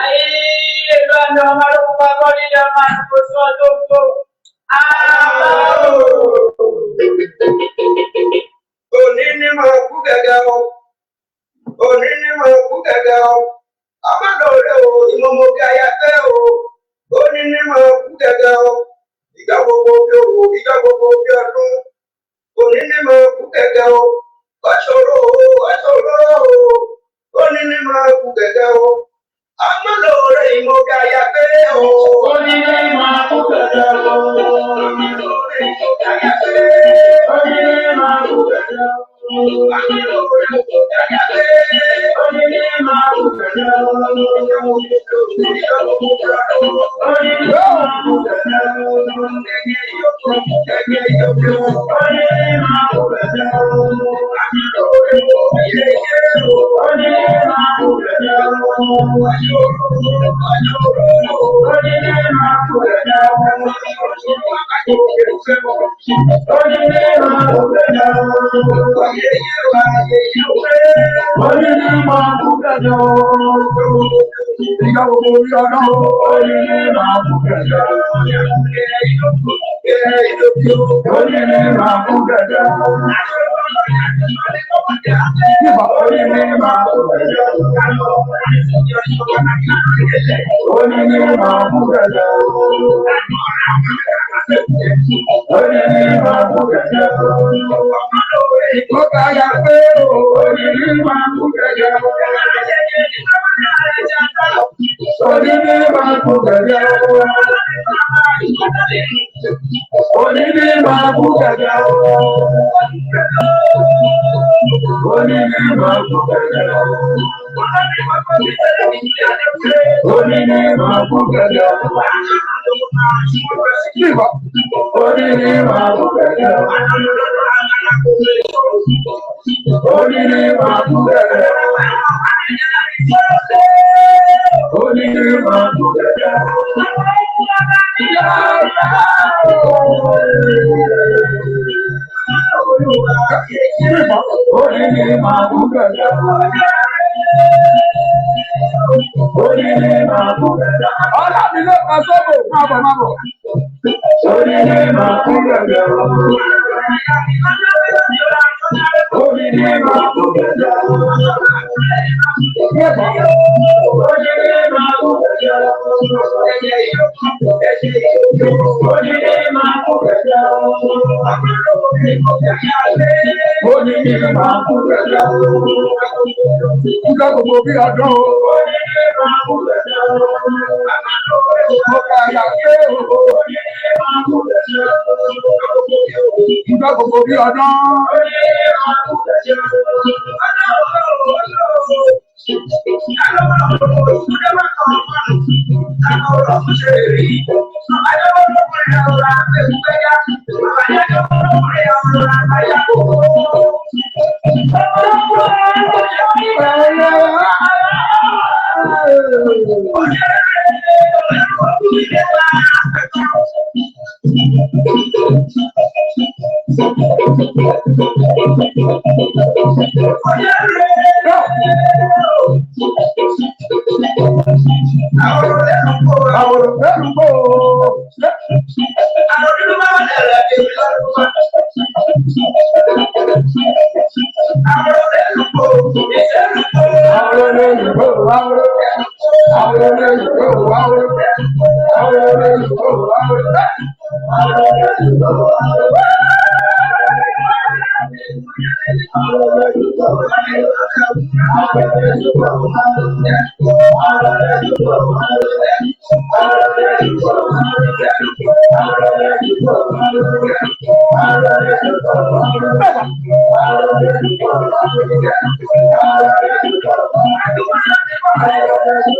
Ayé ìlú àná ọmọ arókùn pápá nílé ọmọ àdúgbò sọ tó ń tó. Òní ní máa kú gẹ́gẹ́ o, òní ní máa kú gẹ́gẹ́ o, ọmọ lóore o, ìmọ̀mọ́ bí aya fẹ́ o, òní ní máa kú gẹ́gẹ́ o, ìgbà gbogbo bí òwò, ìgbà gbogbo bí ọdún, òní ní máa kú gẹ́gẹ́ o, ọ̀ṣọ́rọ̀ o, ọ̀ṣọ́rọ̀ o, òní ní máa kú gẹ́gẹ́ o, ọmọ lóore ìmọ̀ bí aya fẹ́ o. Òní ní máa kú gẹ́gẹ́ o. Ọmọ lóore ìmọ̀ bí aya fẹ́. Òní ní máa kú gẹ́gẹ́ o. Ọmọ lóore ìmọ̀ bí aya fẹ́. Òní ní máa kú gẹ́gẹ́ o. Òní ní máa kú gẹ́gẹ́ o. Òní ní máa kú gẹ́gẹ́ o. Òní ní máa kú gẹ́gẹ́ o. Òní ní máa kú gẹ́gẹ́ o. Òní ní máa kú gẹ́gẹ́ o. Òní ní máa kú gẹ́gẹ́ o. Ìgbà gbogbo orí ọdún. Òní ní máa kú gẹ́gẹ́ o. Òní ní máa kú gẹ́gẹ́ o. Òní ní máa kú gẹ́gẹ́ o. Òní ní máa kú gẹ́gẹ́ o. Òní ní máa kú gẹ́gẹ́ o. Ó ká yà pé o. Òní ní máa kú gẹ́gẹ́ o. Òní ní máa kú gẹ́gẹ́ o. Òní ní máa kú gẹ́gẹ́ o. Òní ní máa kú gẹ́gẹ́ o. Òní ní máa kú gẹ́gẹ́ o. Òní ní máa kú gẹ́gẹ́ o. Òní ní máa kú gẹ́gẹ́ o. Òní ní máa kú gẹ́gẹ́ o. Òní ní máa kú gẹ́gẹ́ o. Òní ní máa kú gẹ́gẹ́ o. Ọlá mi ló kan sóbò, máa bọ̀ máa bọ̀. Òní ní máa kú gẹ́gẹ́ o. Òní ní máa kú gẹ́gẹ́ o. Òní ní máa kú gẹ́gẹ́ o. Òní ní máa kú gẹ́gẹ́ o. Òní ní máa kú gẹ́gẹ́ o. Ìgbà gbogbo bí ọdún. Òní ní máa kú gẹ́gẹ́ o. Ó ká yà pé o. Òní ní máa kú gẹ́gẹ́ o. Ìgbà gbogbo bí ọdún. Òní ní máa kú gẹ́gẹ́ o. Àwòrán lẹ́nu kó o. Àwòrán lẹ́nu kó o. Àwòrán àwòrán lẹ́nu kó o. Àwòrán àwòrán lẹ́nu kó o. Àwòrán àwòrán lẹ́nu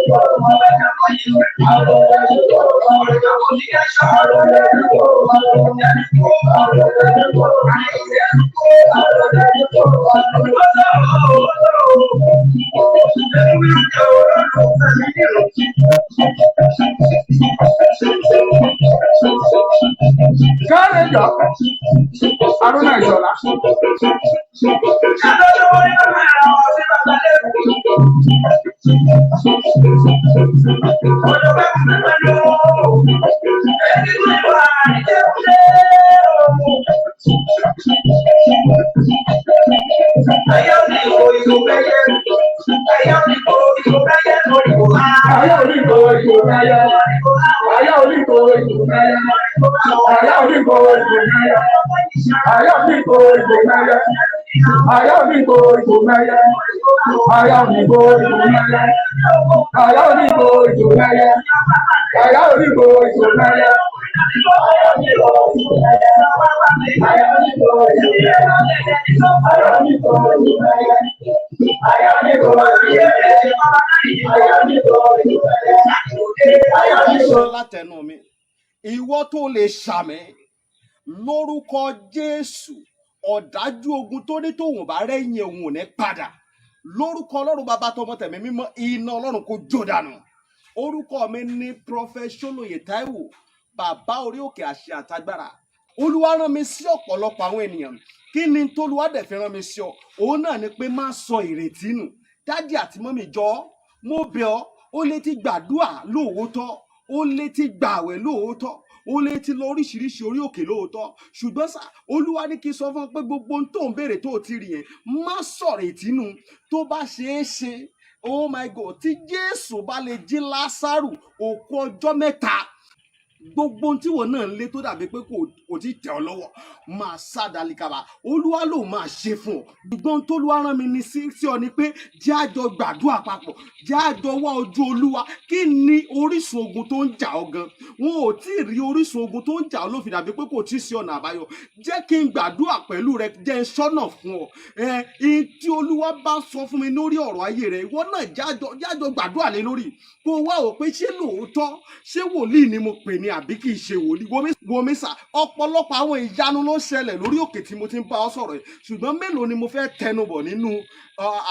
kó o. Kárẹ̀jọ, Arúnà Ìṣọ̀lá. Ayé onígbò ìgbò mẹ́yẹ. Ayé onígbò ìgbò mẹ́yẹ. Ayé onígbò ìgbò mẹ́yẹ. Ayé onígbò ìgbò mẹ́yẹ. Ayé onígbò ìgbò mẹ́yẹ. Ayé onígbò ìgbò mẹ́yẹ. Ayé onígbò ìgbò mẹ́yẹ. Ayé onígbò ìgbò mẹ́yẹ. Ayé onígbò ìgbò mẹ́yẹ. Ayé onígbò ìgbò mẹ́yẹ. Ayé onígbò ìgbò mẹ́yẹ. Ayé onígbò ìgbò mẹ́yẹ. Ayé onígbò ìgbò mẹ́yẹ. Ayé onígbò. Látẹnu mi, ìwọ tó lè ṣàmì lórúkọ Jésù, ọ̀dájú ogun tó ní tòun bá rẹ́yìn òun ò ní padà. Lórúkọ Ọlọ́run Bàbá, tọmọ, tẹ̀mí mímọ́, iná Ọlọ́run kò jó dànù. Orúkọ mi ní Prophet Ṣólóyè Táíwò, bàbá orí òkè àṣẹ àtagbára. Olúwa rán mi sí ọ̀pọ̀lọpọ̀ àwọn ènìyàn. Kí ni tolúwa dẹ̀ fi rán mi sí ọ? Òun náà ni pé má sọ ìrètí nù. Daddy àti mummy, jọ, mo bẹ̀ ọ́. Ó lè ti gbàdúà lóòótọ́, ó lè ti gbààwẹ̀ lóòótọ́, ó lè ti lọ oríṣiríṣi orí òkè lóòótọ́, ṣùgbọ́n sá, Olúwa ní kí n sọ fún ọ pé gbogbo ohun tó ń béèrè tó o ti rí yẹn, má sọ̀rọ̀ ìtínú. Tó bá ṣeé ṣe, oh my God, tí Jésù bá lè jí Lásárù òkú ọjọ́ 3, gbogbo ohun tí wọn náà ń lé tó dàbí pé kò tí tẹ̀ ọ́ lọ́wọ́, máa sá dalikaba, Olúwa ló máa ṣe fún ọ. Ṣùgbọ́n tólúwa rán mi ní sí ọ ni pé jẹ́ àjọ gbàdúrà papọ̀, jẹ́ àjọ wá ojú Olúwa. Kí ni orísun ogun tó ń jà ọ́ gan? Wọn ò tí ì rí orísun ogun tó ń jà ọ́ ló fi dàbí pé kò tí ì sí ọ̀nà àbáyọ. Jẹ́ kí n gbàdúrà pẹ̀lú rẹ, jẹ́ n sọ́nà fún ọ. Ẹ ihun tí Olúwa bá sọ fún mi lórí ọ̀rọ̀ ayé rẹ, ìwọ náà jájọ gbàdúrà lé lórí, kó o wá wò pé ṣé lóòótọ́, ṣé wòlíì ni mo pè ní àbí kì í ṣe wòlíì. Wòmí sà, ọ̀pọ̀lọpọ̀ àwọn ìyanu ló ń ṣẹlẹ̀ lórí òkè tí mo ti ń bá ọ sọ̀rọ̀ yìí, ṣùgbọ́n mélòó ni mo fẹ́ tẹnubọ̀ nínú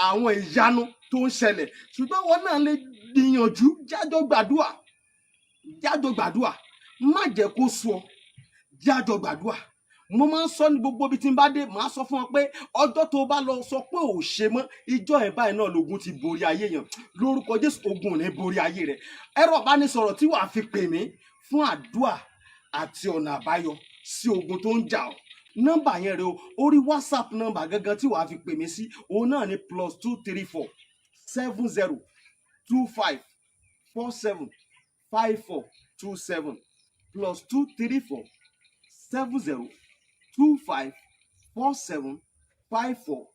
àwọn ìyanu tó ń ṣẹlẹ̀? Ṣùgbọ́n wọn náà lè gbìyànjú, jájọ gbàdúà, jájọ gbàdúà. Má jẹ́ kó sú ọ, jájọ gbàdúà. Mo máa ń sọ ní gbogbo ibi tí n bá dé, màá sọ fún ọ pé ọjọ́ tó bá lọ sọ pé ò ṣe mọ́, ìjọ ẹ̀ báyìí náà lógun ti borí ayé yẹn. Lórúkọ Jésù, ogun ò ní borí ayé rẹ. Ẹ̀rọ ìbánisọ̀rọ̀ tí wàá fi pè mí fún àdúà àti ọ̀nà àbáyọ sí ogun tó ń jà ọ́, nọ́mbà yẹn rẹ o. Orí WhatsApp nọ́mbà gangan tí wàá fi pè mí sí, òun náà ní +234 70 25 47 54 27, +234 70 25 47 54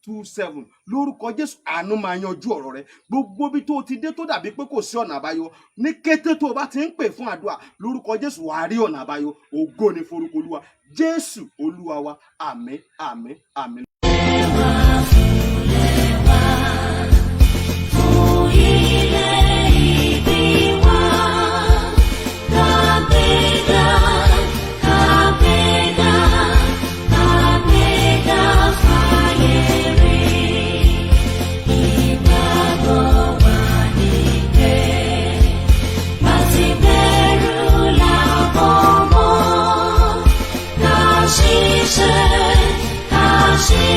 27. Lórúkọ Jésù, àánú máa yanjú ọ̀rọ̀ rẹ. Gbogbo ibi tó o ti dé tó dàbí pé kò sí ọ̀nà àbáyọ, ní kété tó o bá ti ń pè fún àdúrà, lórúkọ Jésù, wàá rí ọ̀nà àbáyọ. Ògo ni forúkọ Olúwa. Jésù Olúwa wa. Àmín, àmín, àmín. Fún ilẹ̀ ìbí wa, kàgbéga, kàgbéga, kàgbéga fáyé rí. Ìgbàgbọ́ wa ní pé láti bẹ̀rù làbọ̀ mọ́, ká ṣiṣẹ́, ká ṣiṣẹ́.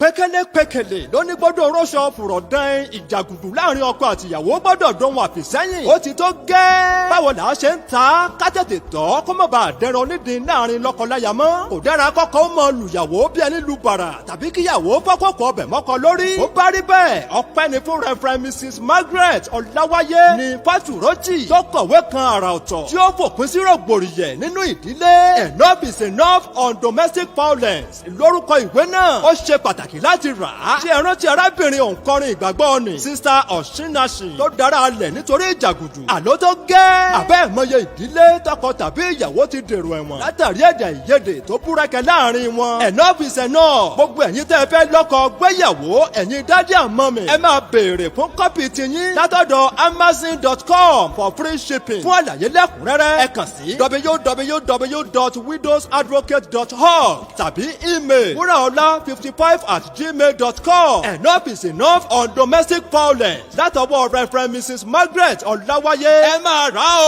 Pékélépékélé lóní gbọ́dọ̀ rọ́ṣọ fùrọ̀ dán ìjàgùdù láàrin ọkọ àtìyàwó gbọ́dọ̀ dóhun àfìsẹ́yìn. Ó ti tó gẹ́. Báwo là á ṣe ń ta ká tètè tọ́ kó má bàa dẹran onídìí láàrin lọ́kọláya mọ́. Kò dára kọ́kọ́ ó mọ lùyàwó bí ẹni lu bàrà tàbí kíyàwó fọ́kọ̀kọ̀ ọbẹ̀ mọ́kọ lórí. Ó bá rí bẹ́ẹ̀, ọpẹ́ ni fún Reverend Mrs Margaret Ọláwáyé ní Fátúrọ́tì tó kọ̀wé kan àrà ọ̀tọ̀ tí ó fòpin sí rògbòrìyẹ̀ nínú ìdílé. "Enough is Enough on Domestic Violence" lórúkọ ìwé náà. Ó ṣe pàtàkì láti rà á. Ṣé ẹ rántí arábìnrin òǹkọrin ìgbàgbọ́ ni, Sister Ọ̀ṣínàṣì, tó dára alẹ̀ nítorí ìjàgùdù? Àló tó gẹ́. Àbẹ́ ìmọye ìdílé tọkọ tàbí ìyàwó ti dèrò ẹ̀wọ̀n látàrí èdè ìyedè tó búrẹ́kẹ́ láàrin wọn. Enough is enough. Gbogbo ẹ̀yin tẹ́ ẹ fẹ́ lọ́kọ gbéyàwó, ẹ̀yin daddy and mummy, ẹ máa béèrè fún copy tiyín látọ̀dọ̀ amazon.com for free shipping. Fún àlàyé lẹ́kùnrẹ́rẹ́, ẹ kàn sí www.widowsadvocate.org tàbí email wúràọlá55@gmail.com. "Enough is Enough on Domestic Violence" látọwọ́ Reverend Mrs Margaret Ọláwáyé, ẹ máa rà á o.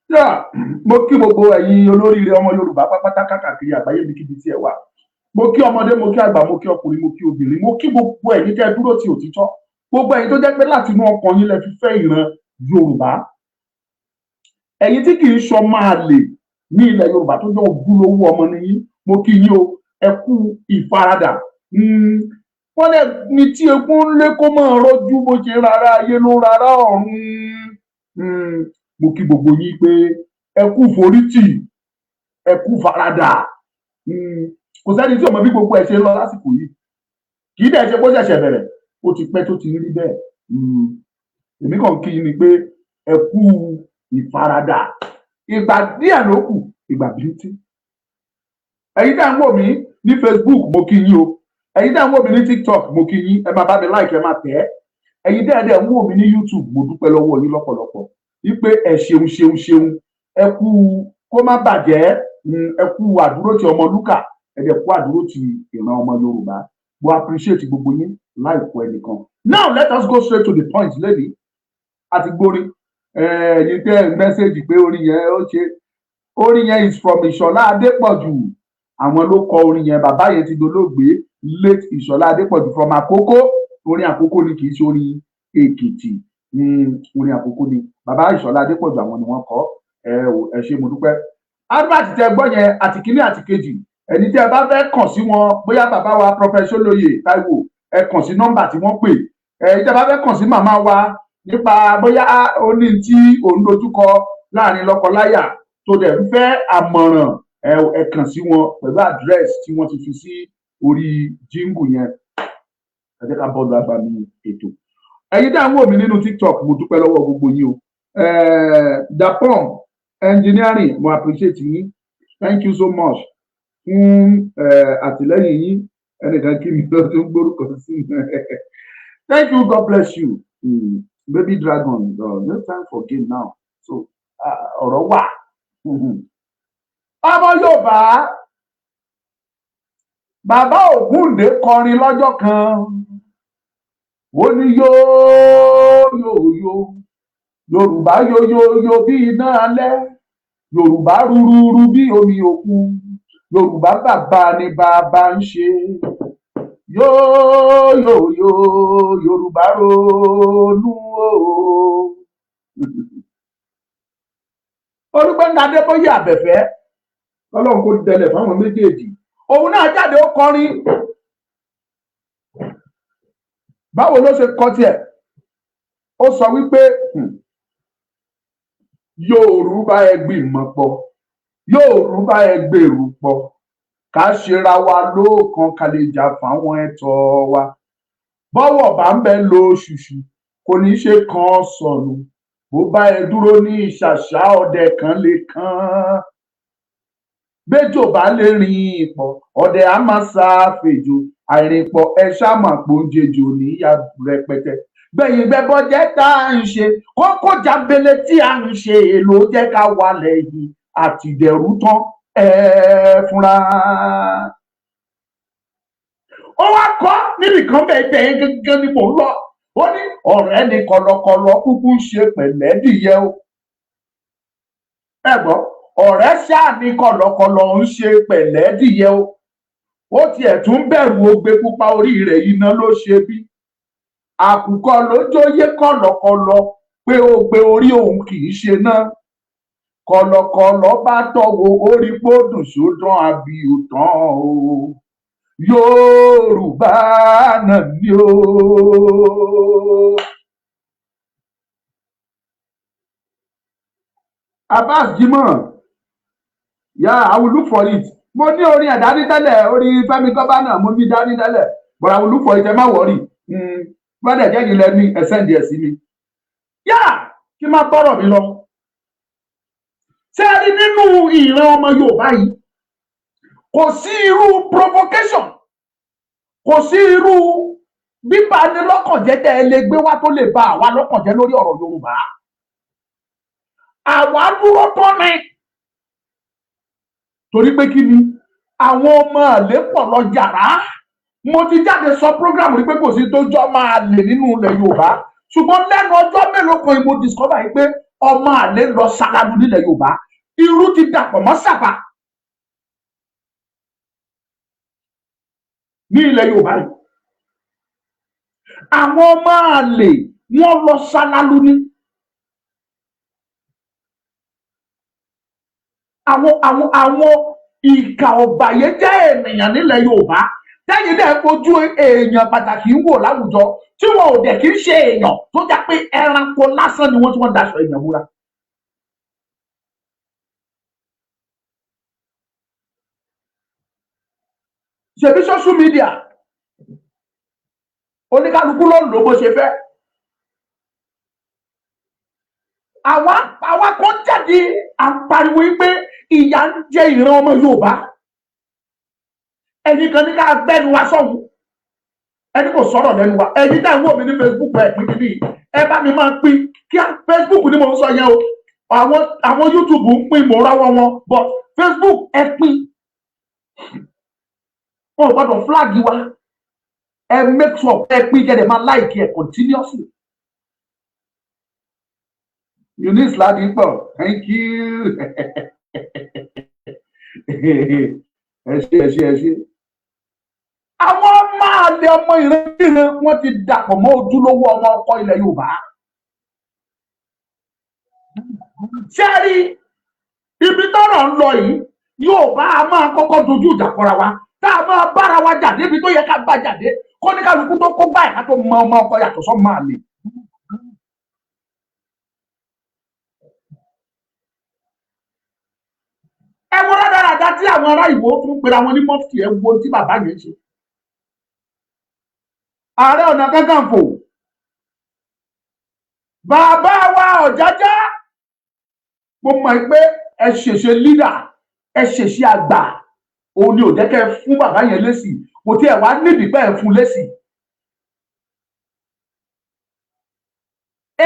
Yá, mo kí gbogbo ẹ̀yin olóríire ọmọ Yorùbá pápátá káàkiri àgbáyé níbikíbi tí ẹ wà. Mo kí ọmọdé, mo kí àgbà, mo kí ọkùnrin, mo kí obìnrin, mo kí gbogbo ẹ̀yin tẹ́ dúró ti òtítọ́, gbogbo ẹ̀yin tó jẹ́ pé láti inú ọkàn yín lẹ fi fẹ́ ìran Yorùbá, ẹ̀yin tí kì í sọ máa lè ní ilẹ̀ Yorùbá tó jẹ́ ojúlówó ọmọ nìyí. Mo kí yín o, ẹ kú ìfaradà. Wọ́n lè ní tí egun ń lé kó máa rọ́jú, bó ṣe rárá ayé ló rárá ọ̀run. Mo kí gbogbo yín pé ẹ kú forítì, ẹ kú faradà. Kò sẹ́ni tí ò mọ bí gbogbo ẹ̀ ṣe ń lọ lásìkò yìí. Kì í dẹ̀ ṣe kó ṣẹ̀ṣẹ̀ bẹ̀rẹ̀, ó ti pẹ́ tó ti ń rí bẹ́ẹ̀. Èmi kàn kí yín ni pé ẹ kú ìfaradà, ìgbà díẹ̀ ló kù, ìgbà bíntín. Ẹ̀yin tẹ́ ń wò mí ní Facebook, mo kí yín o. Ẹ̀yin tẹ́ ń wò mí ní TikTok, mo kí yín. Ẹ máa bá mi like, ẹ máa tẹ̀ ẹ́. Ẹ̀yin tẹ́ ẹ dẹ̀ ń wò mí ní YouTube, mo dúpẹ́ lọ́wọ́ yín lọ́pọ̀lọpọ̀ wípé ẹ ṣeun, ṣeun, ṣeun. Ẹ kú kó má bàjẹ́. Ẹ kú àdúró ti ọmọ lúkà, ẹ dẹ̀ kú àdúró ti ìran ọmọ Yorùbá. Mo appreciate gbogbo yín láìpẹ́ ẹnìkan. Now let us go straight to the point. Lẹ́nìí àti gbórí ẹ̀yin tẹ́ ẹ̀ ń message pé orin yẹn, ó ṣe orin yẹn is from Ìṣọ̀lá Adépọ̀jù. Àwọn ló kọ orin yẹn. Bàbá yẹn ti dolóògbé, late Ìṣọ̀lá Adépọ̀jù from Àkókó. Orin Àkókò ni, kì í ṣe orin Èkìtì. Orin Àkókò ni. Bàbá Ìṣọ̀lá Adépọ̀jù, àwọn ni wọ́n kọ. Ẹ ò ẹ ṣé, mo dúpẹ́. Advert tẹ gbọ́ yẹn, àti kínní àti kejì, ẹni tí ẹ bá fẹ́ kàn sí wọn, bóyá bàbá wa Professor Lóye Táíwò, ẹ kàn sí nọ́mbà tí wọ́n pè. Ẹ tí ẹ bá fẹ́ kàn sí màmá wa nípa bóyá ó ní tí òun dojúkọ láàrin lọ́kọláya tó dẹ̀ ń fẹ́ àmọ̀ràn, ẹ kàn sí wọn pẹ̀lú àdírẹ́sì tí wọ́n ti fi sí orí jingle yẹn. Ẹ jẹ́ ká bọ́ọ̀lù agbami ètò. Ẹ̀yin dá ń wò mí nínú TikTok, mo dúpẹ́ lọ́wọ́ gbogbo yín o. Dapom Engineering, mo appreciate yín. Thank you so much fún àtìlẹ́yìn yín. Ẹnìkan kí mi lọ tó ń gbórúkọ sí mi. Thank you, God bless you. Baby Dragon, no time for game now. So ọ̀rọ̀ wà, ọmọ Yorùbá. Bàbá Ògúndé kọrin lọ́jọ́ kan, ó ní yóò yóò yóò Yorùbá, yóyóyó bí iná alẹ́, Yorùbá rúrúrú bí omi òkun, Yorùbá bàbá ni bàbá ń ṣe, yóò yóò yóò Yorùbá ronú o. Olúgbẹ́ngà Adébóyè Àbẹ̀fẹ́, Ọlọ́run kò dẹlẹ̀ fáwọn méjèèjì, òun náà jáde, ó kọrin. Báwo ló ṣe kọ tiẹ̀? Ó sọ wípé, Yorùbá, ẹ gbìmọ̀ pọ̀, Yorùbá, ẹ gbèrú pọ̀, ká ṣera wa lóòkan, ká lè jà fáwọn ẹ̀tọ́ wa. Bọ́wọ̀ bá ń bẹ lóṣùṣù, kò ní ṣe kan sọnù. Bó bá ẹ dúró ní ìṣàṣà, ọdẹ kan lè kàn bẹjọ bá lè rìn pọ̀, ọdẹ á máa sá fèjò. Àìrìnpọ̀ ẹ ṣáàmà pòúnjẹjò níyà rẹpẹtẹ. Gbẹ̀yìn gbẹbọjẹ tá à ń ṣe kókó jábélé tí à ń ṣe èlò jẹ́ ká wà lẹ́yìn àtìdẹ̀rù tán ẹ fúnra. Ó wá kọ́ níbì kan bẹ́ẹ̀, bẹ́ẹ̀ gángan ni mò ń lọ. Ó ní ọ̀rẹ́ ní kọ̀lọ̀kọ̀lọ̀ kúkú ń ṣe pẹ̀lẹ́ dìyẹ o. Ẹ gbọ́, ọ̀rẹ́ ṣáà ní kọ̀lọ̀kọ̀lọ̀ ń ṣe pẹ̀lẹ́ dìyẹ o. Ó tiẹ̀ tún bẹ̀rù ogbe pupa orí rẹ̀, iná ló ṣe bí àkùkọ lójóyé kọ̀lọ̀kọ̀lọ̀ pé ogbe orí òun kì í ṣe náà. Kọ̀lọ̀kọ̀lọ̀ bá tọ̀wọ̀ orí gbódùn sódán àbí òtán o. Yorùbá náà ni o. Abbas Jimoh, yeah, I will look for it. Mo ní orin ẹ̀ dání tẹ́lẹ̀, orin Fẹ́mi Gọ́bánà mo ní dání tẹ́lẹ̀, but I will look for it. Ẹ má worry. Bọ́dẹ̀ jẹ́ yìí lẹ́ni ẹ send ẹ̀ sí mi. Yá, kí n má bọ́rọ̀ mi lọ. Ṣé ẹ rí nínú ìran ọmọ Yorùbá yìí, kò sí irú provocation, kò sí irú bíbá ní lọ́kàn jẹ́ tẹ́ ẹ lè gbé wá tó lè ba àwa lọ́kàn jẹ́ lórí ọ̀rọ̀ Yorùbá. Àwa dúró tán ni, torí pé kí ni? Àwọn ọmọ àlè pọ̀ lọ yàrá. Mo ti jáde sọ program rí pé kò sí tó jọ máa lè nínú ilẹ̀ Yorùbá, ṣùgbọ́n lẹ́nu ọjọ́ mélòó kan mo discover yìí pé ọmọ àlè lọ ṣalalu nílẹ̀ Yorùbá. Irú ti dàpọ̀ mọ́ sàpà ní ilẹ̀ Yorùbá yìí. Àwọn ọmọ àlè wọ́n lọ ṣalalu ní. Àwọn ìkà ọ̀bàyéjẹ́ ènìyàn nílẹ̀ Yorùbá tẹ́yìn dẹ̀ fojú èèyàn pàtàkì ń wò láwùjọ, tí wọn ò dẹ̀ kí ń ṣe èèyàn, tó já pé ẹranko lásán ni wọ́n, tí wọ́n daṣọ èèyàn búra. Ṣebí social media, oníkálukú ló ń lò bó ṣe fẹ́. Àwa kan jáde, à ń pariwo pé ìyà ń jẹ ìran ọmọ Yorùbá. Ẹ̀yin kan ní ká gbẹ́nu wa sọ̀hún, ẹni kò sọ̀rọ̀ lẹ́nu wa. Ẹ̀yin tá ń wò mí ní Facebook, ẹ̀ pín kíní, ẹ bá mi máa pín kí Facebook ni mo ń sọ yẹn o. Àwọn YouTube ń pín, mò ń rọ́wọ́ wọn, but Facebook, ẹ pín. Wọn ò gbọ́dọ̀ flag wa. Ẹ make sure ẹ pín, kẹ́ ẹ máa like ẹ continuously. Eunice Ladipo, thank you. Ẹ ṣé, ẹ ṣé, ẹ ṣé. Àwọn máa lé ọmọ ìrìnrìn, wọn ti dàpọ̀ mọ́ ojúlówó ọmọ ọkọ ilẹ̀ Yorùbá. Ṣé ẹ rí ibi tọ́rọ̀ ń lọ yìí? Yorùbá a máa kọ́kọ́ dojú ìjà kọra wa, tá a máa bára wa jà débi tó yẹ ká bá jáde, kó ní kálukú tó kó báyìí, ká tó mọ ọmọ ọkọ yàtọ̀ sọ́ máa lè. Ẹ wo rádaràda tí àwọn ará Ìwó tún pera wọn ní mọ́fìtì. Ẹ wo tí bàbá yẹn ṣe. Ààrẹ Ọ̀nà Kakanfò, bàbá wa Ọ̀jájá, mo mọ̀ pé ẹ ṣèṣe lídà, ẹ ṣèṣe àgbà, òun ni ò jẹ́ kẹ́ ẹ fún bàbá yẹn lésì. Kò tí ẹ wá nídìí pé ẹ fún lésì.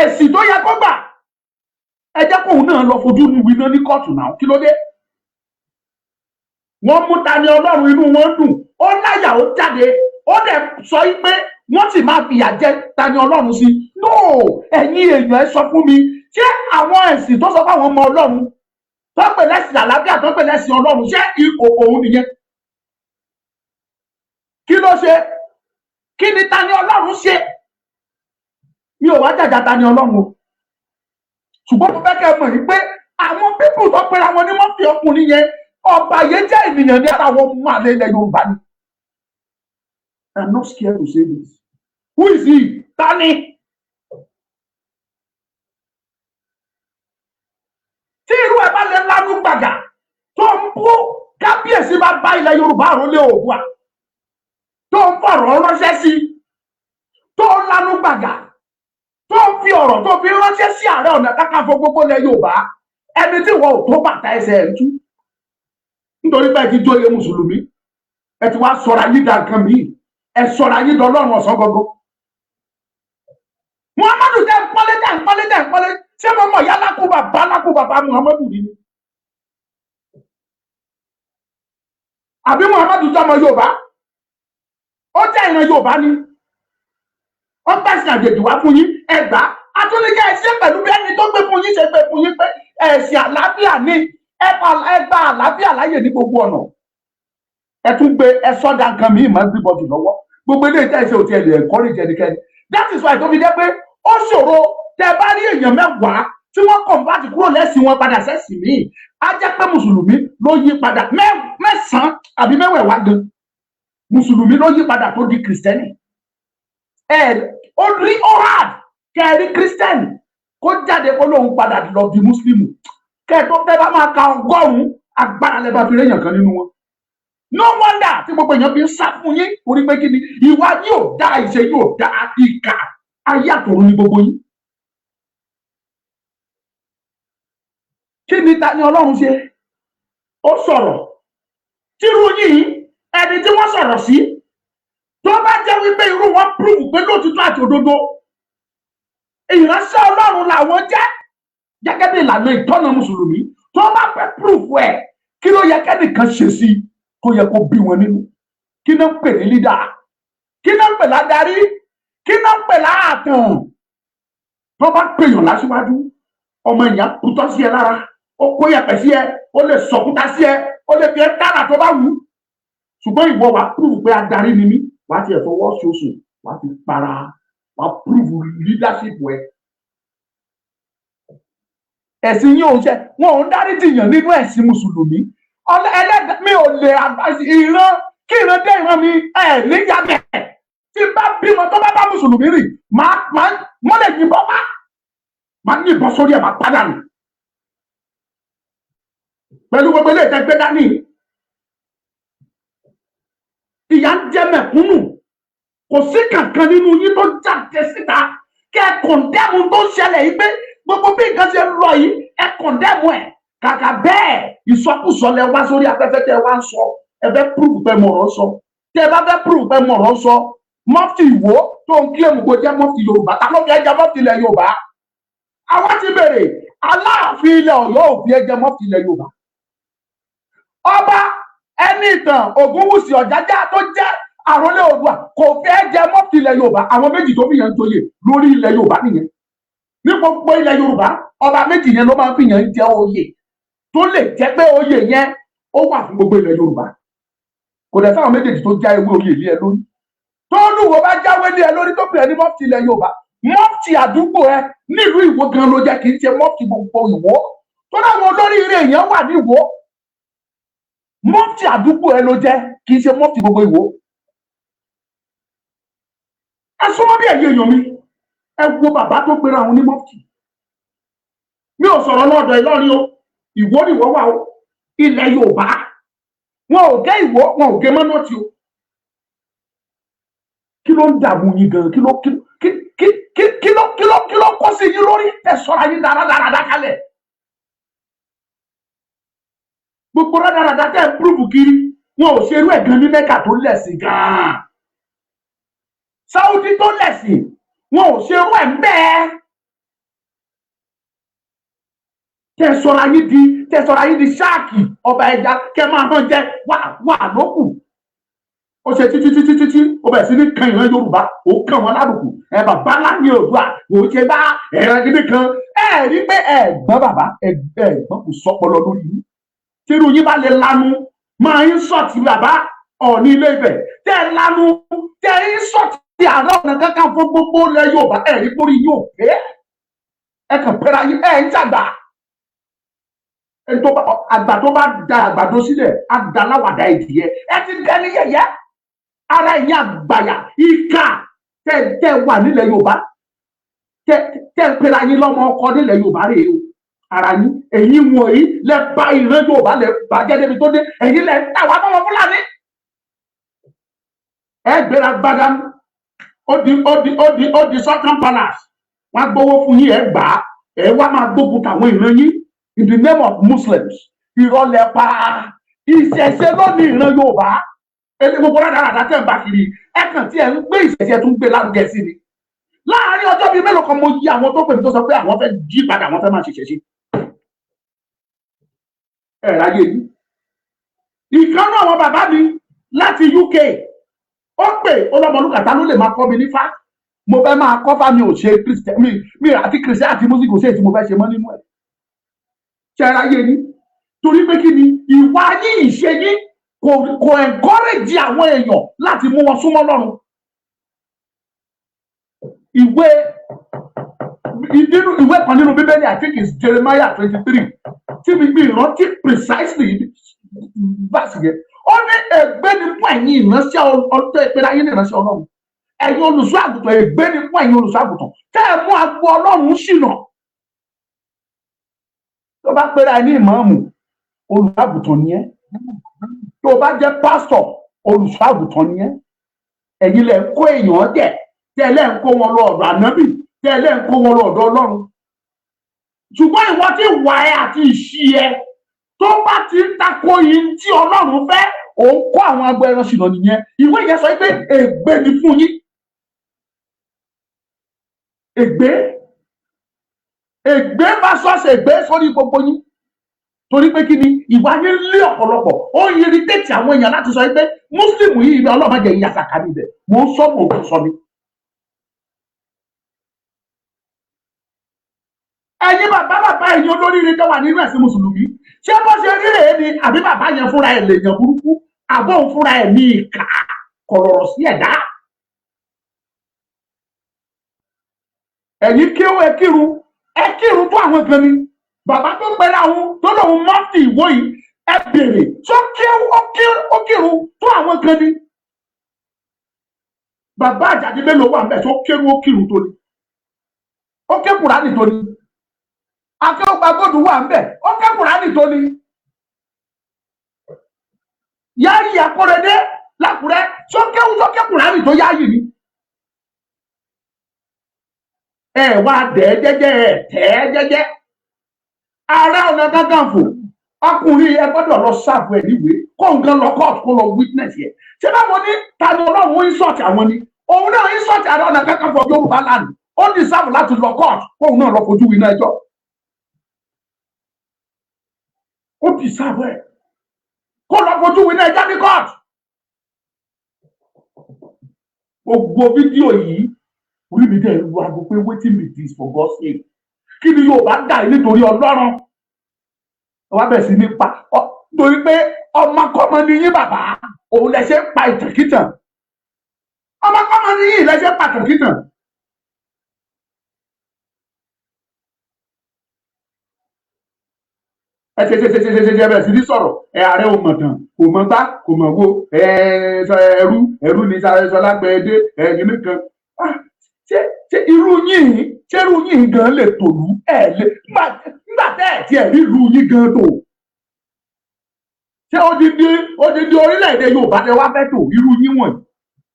Èsì tó yẹ kó gbà, ẹ jẹ́ kóun náà lọ fojú winá ní kóòtù náà. Kí ló dé? Wọ́n mú Tani Ọlọ́run, inú wọn dùn. Ó láyà, ó jáde, ó dẹ̀ sọ yí pé wọ́n sì máa fìyà jẹ Tani Ọlọ́run sí. No, ẹ̀yin èèyàn, ẹ sọ fún mi, ṣé àwọn ẹ̀sìn tó sọ fáwọn ọmọ Ọlọ́run tó pè lẹ́sìn àlàáfíà, tó pè lẹ́sìn Ọlọ́run, ṣé òun nìyẹn? Kí ló ṣe? Kí ni Tani Ọlọ́run ṣe? Mi ò wá jàjà Tani Ọlọ́run o, ṣùgbọ́n mo fẹ́ kẹ́ ẹ mọ̀ yìí pé àwọn people tó pera wọn ní mọ́fì, ọkùnrin yẹn, ọba yẹn jẹ́ ènìyàn ní ara wọn mú àlẹ́ ilẹ̀ Yorùbá ni. I'm not scared to say this. Who is he? Tani? Tí irú ẹ bá lè lánú gbàgà tó ń bú kábíyèsí bá bá ilẹ̀ Yorùbá àrólé Oòduà, tó ń fọ̀rọ̀ ránṣẹ́ sí, tó ń lánú gbàgà, tó ń fi ọ̀rọ̀ tó fi ránṣẹ́ sí Ààrẹ Ọ̀nà Kakanfò gbogbo ilẹ̀ Yorùbá, ẹni tí wọn ò tó bàtà ẹsẹ̀ ẹ̀ ń tú, nítorí pé ẹ ti jóye mùsùlùmí, ẹ ti wá sọra yín da nǹkan míì, ẹ sọra yín dọlọ́run ọ̀sán gangan. Muhammadu tẹ́ ń pọ́nlé, tẹ́ ń pọ́nlé, tẹ́ ń pọ́nlé, ṣé mo mọ̀ yálà kú bàbá lákú bàbá Muhammadu rí ni? Àbí Muhammadu jẹ́ ọmọ Yorùbá? Ó jẹ́ ìran Yorùbá ni. Wọ́n gbẹ̀sìn àjèjì wá fún yín, ẹ gbà á. Atúnikẹ́ ẹ ṣe pẹ̀lú bí ẹni tó gbé fún yín ṣe gbé fún yín pé ẹ̀sìn àlàáfíà ni. Ẹ gba àlàáfíà láyè ní gbogbo ọ̀nà. Ẹ tún gbé ẹ sọ́dà nǹkan míì mọ́ everybody lọ́wọ́. Gbogbo eléyìí tẹ́ ẹ ṣe ò tiẹ̀ lè encourage ẹnikẹ́ni. That is why tó fi jẹ́ pé ó ṣòro. Tẹ́ bá rí èèyàn 10 tí wọ́n convert kúrò lẹ́sìn wọn padà sẹ́sìn míì, á jẹ́ pé mùsùlùmí ló yí padà mẹ́sàn-án àbí mẹ́wẹ̀ẹ̀wá gan, mùsùlùmí ló yí padà tó di kìrìsìtẹ́nì. Ẹ ó rí, ó hard kẹ́ ẹ rí kírísítẹ́nì kó jáde kó lóun padà lọ di mùsùlùmí. Kẹ́ ẹ tó tẹ́ bá máa ka 100, agbára lẹ́ bá fi réyàn kan nínú wọn. No wonder tí gbogbo èèyàn fi ń sá fún yín, orí pé kí ni? Ìwà yóò dá, ìṣe yóò dá, ìkà ayé àtọ̀run ní gbogbo yín. Kí ni ta ni Ọlọ́run ṣe? Ó sọ̀rọ̀ tírú yìí. Ẹni tí wọ́n sọ̀rọ̀ sí, tó bá jẹ́ wípé irú wọn prove pé lóòtítọ́ àti òdodo ìránṣẹ́ Ọlọ́run làwọn jẹ́ gẹ́gẹ́ bí ìlànà ìtọ́nà mùsùlùmí, tó bá fẹ́ prove ẹ̀, kí ló yẹ kẹ́nìkan ṣe sí i tó yẹ kó bí wọn nínú? Kí ló ń pè ní leader? Kí ló ń pè ládarí? Kí ló ń pè láàtàn? Tó bá pèèyàn láṣíwájú, ọmọ èèyàn kútọ́ sí ẹ lára, ó kó yẹ̀pẹ̀ sí ẹ, ó lè sọkúta sí ẹ, ó lè fi ẹ dára tó bá wù ú. Ṣùgbọ́n ìwọ wàá prove pé adarí ni mí, wàá tiẹ̀ fọwọ́ ṣoṣù, wàá fi para, wàá prove leadership ẹ. Ẹ̀sìn yín ò ń ṣe, wọn ò ń dáríjì yàn nínú ẹ̀sìn mùsùlùmí. Ẹlẹ́dàá mi ò lè advise ìran kí ìran dé ìran mi ẹ̀ níyàbẹ̀. Tí n bá bímọ tó bá bá mùsùlùmí rìn, máa máa mo lè yìnbọn pa, máa yìnbọn sórí ẹ̀, máa padà nù pẹ̀lú gbogbo ilé ìtẹ́gbẹ́ dání. Ìyà ń jẹ mẹ̀kúnnù, kò sí kankan nínú yín tó jáde síta kẹ́ ẹ condemn tó ń ṣẹlẹ̀ yìí, pé gbogbo bí nǹkan ṣe ń lọ yìí, ẹ condemn ẹ̀. Kàkà bẹ́ẹ̀, ìsọkúsọ lẹ wá sórí afẹ́fẹ́ tẹ́ wá ń sọ. Ẹ fẹ́ prove pé mọ̀rọ̀ sọ. Tẹ́ ẹ bá fẹ́ prove pé mọ̀rọ̀ sọ, mọ́fìtì Ìwó tó ń kílèmù kó jẹ́ mọ́fìtì Yorùbá, ta ló fi ẹ jẹ mọ́fìtì ilẹ̀ Yorùbá? Àwa ti bèrè. Aláàfin ilẹ̀ Ọ̀yọ́ ò fi ẹ jẹ mọ́fìtì ilẹ̀ Yorùbá. Ọba ẹni ìtàn Ògúnwùsì Ọ̀jájá tó jẹ́ àrólé Oòduà kò fẹ́ jẹ mọ́fìtì ilẹ̀ Yorùbá. Àwọn méjì tó fi yàn ń joyè lórí ilẹ̀ Yorùbá nìyẹn. Ní gbogbo ilẹ̀ Yorùbá, ọba méjì yẹn ló máa ń fi yàn jẹ oyè tó lè jẹ́ pé oyè yẹn ó wà fún gbogbo ilẹ̀ Yorùbá. Kò dẹ̀ sáwọn méjèèjì tó já ewé oyè lé ẹ lórí. Tó lúwo bá jáwé lé ẹ lórí, tó pè é ní mọ́fìtì ilẹ̀ Yorùbá, mọ́fìtì àdúgbò ẹ nílùú Ìwó gan ló jẹ́, kì í ṣe mọ́fìtì gbogbo Ìwó tó dáwọn olóríire èèyàn wà ní Ìwó. Mọ́fìtì àdúgbò ẹ ló jẹ́, kì í ṣe mọ́fìtì gbogbo Ìwó. Ẹ súnmọ́ bí ẹ̀yin èèyàn mi, ẹ wo bàbá tó pera àwọn onímọ́fìtì. Mi ò sọ̀rọ̀ lọ́dọ̀ Ìlọrin o, Ìwó ni ìwọ wà o. Ilẹ̀ Yorùbá, wọn ò gé Ìwó, wọn ò gé mọ́nọ́tì o. Kí ló ń dààmú yín gan? Kí ló kí kí kí kí ló kí ló kí ló kó sí yín lórí? Ẹ sọ̀rọ̀ yín dáradára kalẹ̀. Gbogbo rádaràdà tẹ́ ń púrúfù kiri, wọn ò ṣerú ẹ̀ gan ní Mẹ́kà tó lẹ̀sìn gan, Sáúdí tó lẹ̀sìn, wọn ò ṣerú ẹ̀ ń bẹ́ẹ̀. Tẹ́ sọ̀rọ̀ yín di ṣáàkì ọba ẹja, kẹ́ máa hàn jẹ wà wà lókù. Ó ṣe títí títí títí, ó bẹ̀rẹ̀ sí ní kan ìran Yorùbá, ó kàn wọ́n lálùkù. Ẹ bàbá láyé Oòduà kò ṣe bá ẹ̀rọ gidi kan. Ẹ rí pé ẹ gbọ́n, bàbá ẹ gbọ́n, kò sọpọlọ lórí yín. Tírú yín bá lè lanu máa ń sọ̀tì bàbá Ọọ̀ni Ilé Ifẹ̀, tẹ́ ẹ lanu tẹ́ ẹ ń sọ̀tì Ààrẹ Ọ̀nà Kakanfò gbogbo ilẹ̀ Yorùbá, ẹ rí pórí yóò pé ẹ kàn pẹ́ra yín, ẹ ń jàgbá. Ẹni tó bá àgbà tó bá da àgbàdo sílẹ̀ á da láwàdà ìdìyẹ. Ẹ ti dẹni yẹ̀yẹ́ ara ẹ̀yìn àgbàyà ìkà tẹ tẹ wà nílẹ̀ Yorùbá, tẹ tẹ ń pera yín lọ́mọ ọkọ nílẹ̀ Yorùbá rèé o. Ara yín, ẹ̀yin wọ̀nyí lẹ bà ìran Yorùbá, lẹ bàjẹ́ débi tó dé. Ẹ̀yin lẹ ń tà wá fọwọ́ Fúlàní. Ẹ gbéra gbádàm, ó di Sultan Palace, wọn á gbowó fún yín, ẹ gbà á, ẹ wá máa gbógun tàwọn ìran yín in the name of Muslims. Irọ́ lẹ pa. Ìṣẹ̀ṣe ló ní ìran Yorùbá. Ẹni gbogbo rádaràdà tẹ̀ ń bá kiri, ẹ kàn tí ẹ ń gbé ìṣẹ̀ṣe tún gbé lárugẹ sí ni. Láàárín ọjọ́ bíi mélòó kan, mo yí àwọn tó pè mí tó sọ pé àwọn fẹ́ jí padà, àwọn fẹ́ máa ṣẹ̀ṣẹ̀ ṣe. Ẹ ráyè yìí. Ìkànnì àwọn bàbá mi láti UK, ó pè ó lọ́mọlúkà, ta ló lè máa kọ́ mi nífá? Mo fẹ́ máa kọ́fà, mi ò ṣe Christian, mi àti Christian àti Muslim, kò sí èyí tí mo fẹ́ ṣe mọ́ nínú ẹ̀. Ṣe ara yé yín? Torí pé kí ni ìwà yín, ìṣe yín kò encourage àwọn èèyàn láti mú wọn súnmọ́ Ọlọ́run. Ìwé nínú ìwé kan nínú Bíbélì, I think it's Jeremiah 23, tí mi rántí precisely verse yẹn, ó ní ègbé ni fún ẹ̀yin ìránṣẹ́ ọtọ́ ìpínlẹ̀ ayé ní ìránṣẹ́ Ọlọ́run, ẹ̀yin olùṣọ́ àgùntàn, ègbé ni fún ẹ̀yin olùṣọ́ àgùntàn tẹ́ ẹ mú agbo Ọlọ́run ṣìnà. Tó bá pera ẹ ní ìmáàmù, olùṣọ́ àgùntàn ni ẹ́. Tó bá jẹ́ pásítọ̀, olùṣọ́ àgùntàn ni ẹ́. Ẹ̀yin lẹ ń kó èèyàn jẹ, tẹ́ ẹ lẹ́ ń kó wọn lọ ọ̀dọ̀ ànábì, tẹ́ ẹ lẹ́ ń kó wọn lọ ọ̀dọ̀ Ọlọ́run. Ṣùgbọ́n ìwọ tí wà ẹ àti ìṣí ẹ tó bá ti ń tako yìí tí Ọlọ́run fẹ́, òun kó àwọn agbo ẹran ṣìnà nìyẹn. Ìwé yẹn sọ pé ègbé ni fún yín, ègbé, ègbé versus ègbé sórí gbogbo yín. Torí pé kí ni ìwà yín lé ọ̀pọ̀lọpọ̀, ó ń irritate àwọn èèyàn láti sọ pé Muslim yìí, Ọlọ́run jẹ́ ìyá sàkà níbẹ̀. Mò ń sọ, mò ń sọ ni. Ẹ̀yin bàbá bàbá, ẹ̀yin olóríire tó wà nínú ẹ̀sìn mùsùlùmí, ṣé bó ṣe rí rèé ni, àbí bàbá yẹn fúnra ẹ̀ lèèyàn burúkú, àbọ̀ òun fúnra ẹ̀ ní ìkà kọ̀rọ̀rọ̀ sí ẹ̀dá? Ẹ̀yin kí ó ẹ kírun, ẹ kírun tó àwọn kan ni. Bàbá tó pẹ́rẹ́ àwọn tó lóun mọ́tì ìwó yìí, ẹ bèrè tó kí ó kírun tó àwọn kan ni. Bàbá Àjàdí mélòó wà mẹ́ tó kírun, ó kírun tó ni, ó ké Kùránì tó ni. Akéwògbà gbòdù wà ń bẹ̀, ó ké Kùránì tó ni. Yáyì Akóredé l'Ákúrẹ́, tó kéwú, tó ké Kùránì tó yáyì ni. Ẹ wá dẹ̀ jẹ́jẹ́, ẹ tẹ́ jẹ́jẹ́. Ààrẹ Ọ̀nà Kakanfò, ọkùnrin ẹ gbọ́dọ̀ lọ sáàbù ẹ níwèé, kó nǹkan lọ court, kó lọ witness yẹ. Ṣé báwo ni Tani Ọlọ́run insult àwọn ni òun náà insult Ààrẹ Ọ̀nà Kakanfò Yorùbá land? Ó deserve láti lọ court, kóun náà lọ fojú winá ẹjọ́. Ó deserve ẹ kó lọ fojú winá ẹjọ́ ní court. Gbogbo fídíò yìí, orí mi dẹ̀ lu aago pé wetin be this, for God's sake? Kí ni Yorùbá dà yìí nítorí Ọlọ́run? Wọ́n bẹ̀ sí ní pa torí pé ọmọkọ́mọ ni yín bàbá, òun lẹ ṣe ń pa ìtànkìtàn. Ọmọkọ́mọ ni yín, lẹ ṣe ń pa ìtànkìtàn. Ẹ ṣe ṣe ṣe ṣe ṣe ṣe bẹ̀rẹ̀ sí ní sọ̀rọ̀. Ẹ ààrẹ ò mọ̀ tán, kò mọ̀ gbá, kò mọ̀ wo. Ẹ ẹrú ẹrú ni Sọlá gbẹdẹ ẹ kìíní kan. Ṣé irú yín, ṣé irú yín gan lè tòlú? Ẹ lè nígbà tẹ́ ẹ̀ tí ẹ̀ rí irú yín gan tò. Ṣé odidi orílẹ̀-èdè Yorùbá tẹ wá fẹ́ tò, irú yín wọ̀nyí,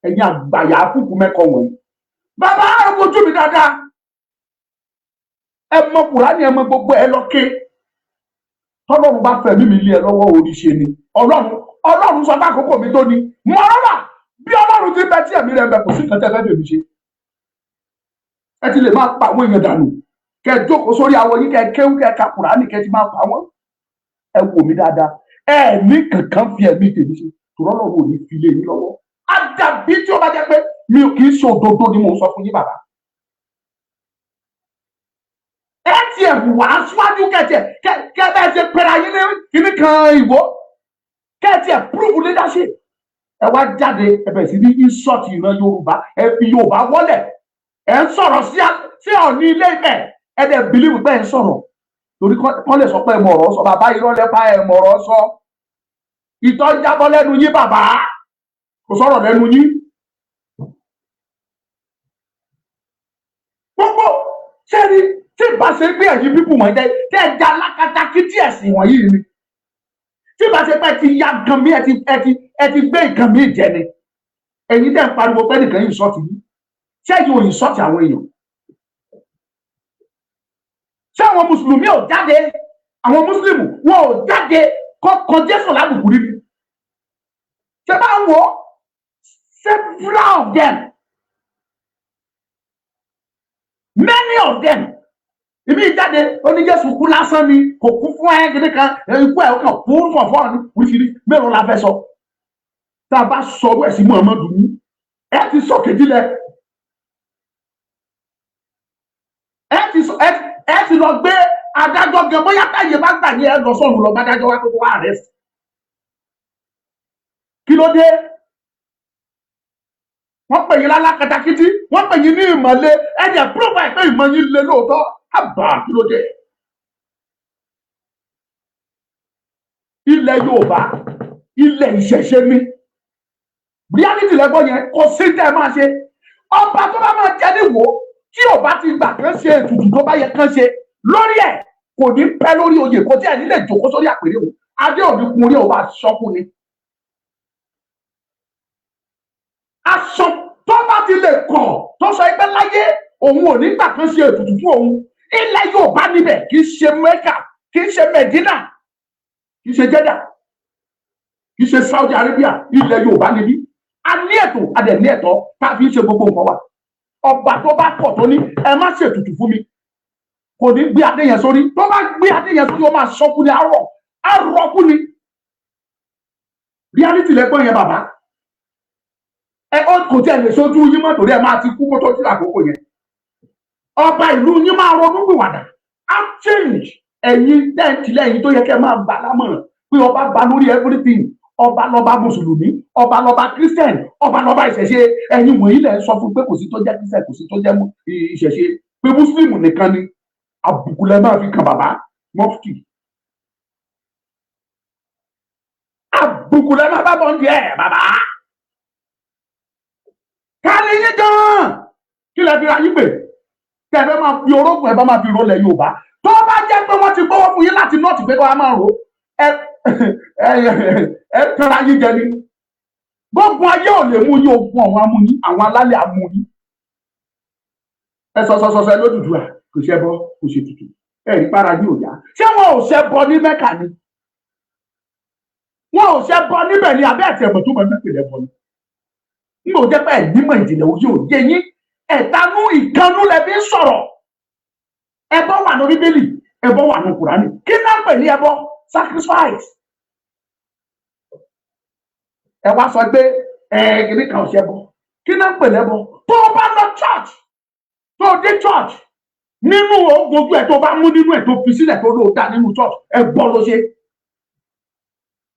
ẹ̀yin àgbàyà fúkú mẹ́kọ wọ̀nyí? Bàbá, ẹ wojú mi dáadáa. Ẹ mọ Kùránì, ẹ mọ gbogbo ẹ lọ ké. Tọ́lọ́run bá fẹ̀mí mi lé ẹ lọ́wọ́, orí ṣe ni Ọlọ́run sọ fún àkókò mi tó ni mọ rárá. Bí Ọlọ́run ti bẹ tí ẹ̀mí rẹ̀ bẹ, kò sí nǹkan tẹ́ fẹ́ fèmí ṣe. Ẹ ti lè máa pa àwọn èèyàn dànù, kẹ jókòó sórí awọ yín, kẹ kéwú, kẹ ka Kùránì, kẹ ti máa pa wọn. Ẹ wò mí dáadáa, ẹ ní kankan fi ẹ̀mí tèmi ṣe, tòrọ́ lọ́wọ́ ò ní fi lé yín lọ́wọ́. Àdàbí tí ó bá jẹ́ pé mi ò kì í ṣe òdodo ni mò ń sọ fún yín bàbá. Ẹ tiẹ̀ wà á síwájú, kẹ̀tẹ̀ kẹ bẹ́ẹ̀ ṣe pẹ̀lú ayé ní kíní kan ìwọ, kẹ̀tẹ̀ prove leadership. Ẹ wá jáde, ẹ bẹ̀rẹ̀ sí ní insult ìran Yorùbá, ẹ fi Yorùbá wọlẹ̀, ẹ ń sọ̀rọ̀ sí Ọọ̀ni Ilé Ifẹ̀. Ẹ dẹ̀ believe pé ẹ ń sọ̀rọ̀ torí kọ́ lè sọ pé ẹ mọ̀ ọ̀rọ̀ sọ. Bàbá, irọ́ lẹ pa, ẹ mọ̀ ọ̀rọ̀ sọ. Ìtọ́ jábọ́ lẹ́nu yín bàbá, kò sọ̀rọ̀ lẹ́nu yín. Gbogbo sẹ́ni tí ìbá ṣe gbé ẹ̀yin bíbù wọ̀nyí tẹ́ ẹ já alákatakítí ẹ̀sìn wọ̀nyí ni, tí ìbá ṣe pé ti ya nǹkan mi, ẹ ti gbé nǹkan mi jẹ ni. Ẹ̀yin tẹ́ ń pariwo pé nìkan yìí sọ́ọ̀tì yìí, ṣé ẹ̀yin ò yìí sọ́ọ̀tì àwọn èèyàn? Ṣé àwọn mùsùlùmí ò jáde? Àwọn mùsùlùmí wọn ò jáde kọ́ Jésù lábùkù rí ni? Ṣé bá ń wọ several of them, many of them, ibi ìjáde oní Jésù kú lásán ni, kò kú fún ẹ gidi kan, ikú ẹ kàn kú fọfọ ní oríṣiríṣi. Mélòó la fẹ́ sọ? Tá a bá sọ ẹ sí Muhammadu ní ẹ ti sọ kejì lẹ. ti sọ ẹ ti lọ gbé adájọ́ gan, bóyá táyé bá gbà ní ẹ lọ sọ́run lọ bá adájọ́ wá pé kó wá arrest. Kí ló dé? Wọ́n pè yín lálákatakítí, wọ́n pè yín ní ìmọ̀le. Ẹ dẹ̀ prove ẹ̀ pé ìmọ̀ yín le lóòótọ́. Àbá, kí ló dé? Ilẹ̀ Yorùbá, ilẹ̀ ìṣẹ̀ṣe mi, reality lẹ́gbọ́n yẹn. Kò sí tẹ́ ẹ máa ṣe. Ọba tó bá máa jẹ́ níwò, tí ò bá ti gbà kán ṣe ètùtù tó bá yẹ kán ṣe lórí ẹ̀, kò ní pẹ́ lórí oyè. Kò tí ẹ̀ nílẹ̀ jòkó sórí àpèrè òun. Adé òní kun orí ẹ̀, ò bá sọ́kùn ni. Aṣọ tó bá ti lè kọ̀, tó sọ ẹgbẹ́ láyé òun ò ní gbà kán ṣe ètùtù fún òun. Ilẹ̀ Yorùbá níbẹ̀, kì í ṣe Mẹ́kà, kì í ṣe Mẹ̀dínà, kì í ṣe Jẹ́dà, kì í ṣe Saudi Arabia. Ilẹ̀ Yorùbá níbí, a ní ètò, a dẹ̀ ní ẹ̀tọ́ tá a fi ń ṣe gbogbo nǹkan wa. Ọba tó bá kọ̀, tó ní ẹ má ṣètùtù fún mi, kò ní gbé adé yẹn sórí. Tó bá gbé adé yẹn sórí, ó máa sọkú ni, arọ arọkú ni. Reality lẹ́gbọ́n yẹn, bàbá. Ẹ ó kò tí ẹ lè sojú yín mọ́, torí ẹ máa ti kú kó tó tí àkókò yẹn. Ọba ìlú yín máa ronú pìwàdà, á change. Ẹ̀yin tẹ́ǹtì lẹ́yìn tó yẹ kẹ́ máa gbà lámọ̀ràn pé ọba gba lórí everything. Ọba lọba mùsùlùmí, ọba lọba christian, ọba lọba ìṣẹ̀ṣe. Ẹ̀yin wọ̀nyí lẹ ń sọ fún pé kò sí tó jẹ́ christian, kò sí tó jẹ́ ìṣẹ̀ṣe, pé muslim nìkan ni. Àbùkù lẹ máa fi kan bàbá mọ́fìtì, àbùkù lẹ máa bá bọ̀ ń jẹ́ bàbá. Ká ní yín gan-an, kí lẹ fi ra yín pè tẹ fẹ́ máa fi orógùn ẹ bá máa fi rọlẹ̀ Yorùbá? Tó bá jẹ́ pé wọ́n ti gbọ́wọ́ fún yín láti nọ́ọ̀tì pé kó wá máa rò ẹ ẹ ẹ tẹ́ra yín jẹ ni. Gbogbo ayé ò lè mú yín. Ogun àwọn amúyín, àwọn alálẹ̀ amúyín. Ẹ sọ sọ sọ sọ ẹ lódùdúà, kò ṣẹbọ, kò ṣètùtù. Ẹ rí para yín ò yá. Ṣé wọn ò ṣẹbọ ní Mẹ́kà ni? Wọn ò ṣẹbọ níbẹ̀ ni? Abẹ́ àti ẹ̀mọ̀ tó mọ̀ nípìnlẹ̀ lẹ́bọ ni. N ò jẹ́ pé ẹ̀ nímọ̀ ìjìnlẹ̀, òye òye yín, ẹ̀tanú ìkanú lẹ fi ń sọ̀rọ̀. Ẹbọ wà ní Bíbélì, ẹbọ wà ní Kùránì. Kí náà ń pè ní ẹbọ? Sacrifice. Ẹ wá sọ pé ẹ kìíní kan ò ṣẹbọ. Kí náà ń pè lẹ́bọ? Tó o bá lọ church, tó o dé church, nínú oògùn ojú ẹ tó bá mú nínú ẹ, tó fi sílẹ̀, tó lóò dá nínú church, ẹbọ ló ṣe.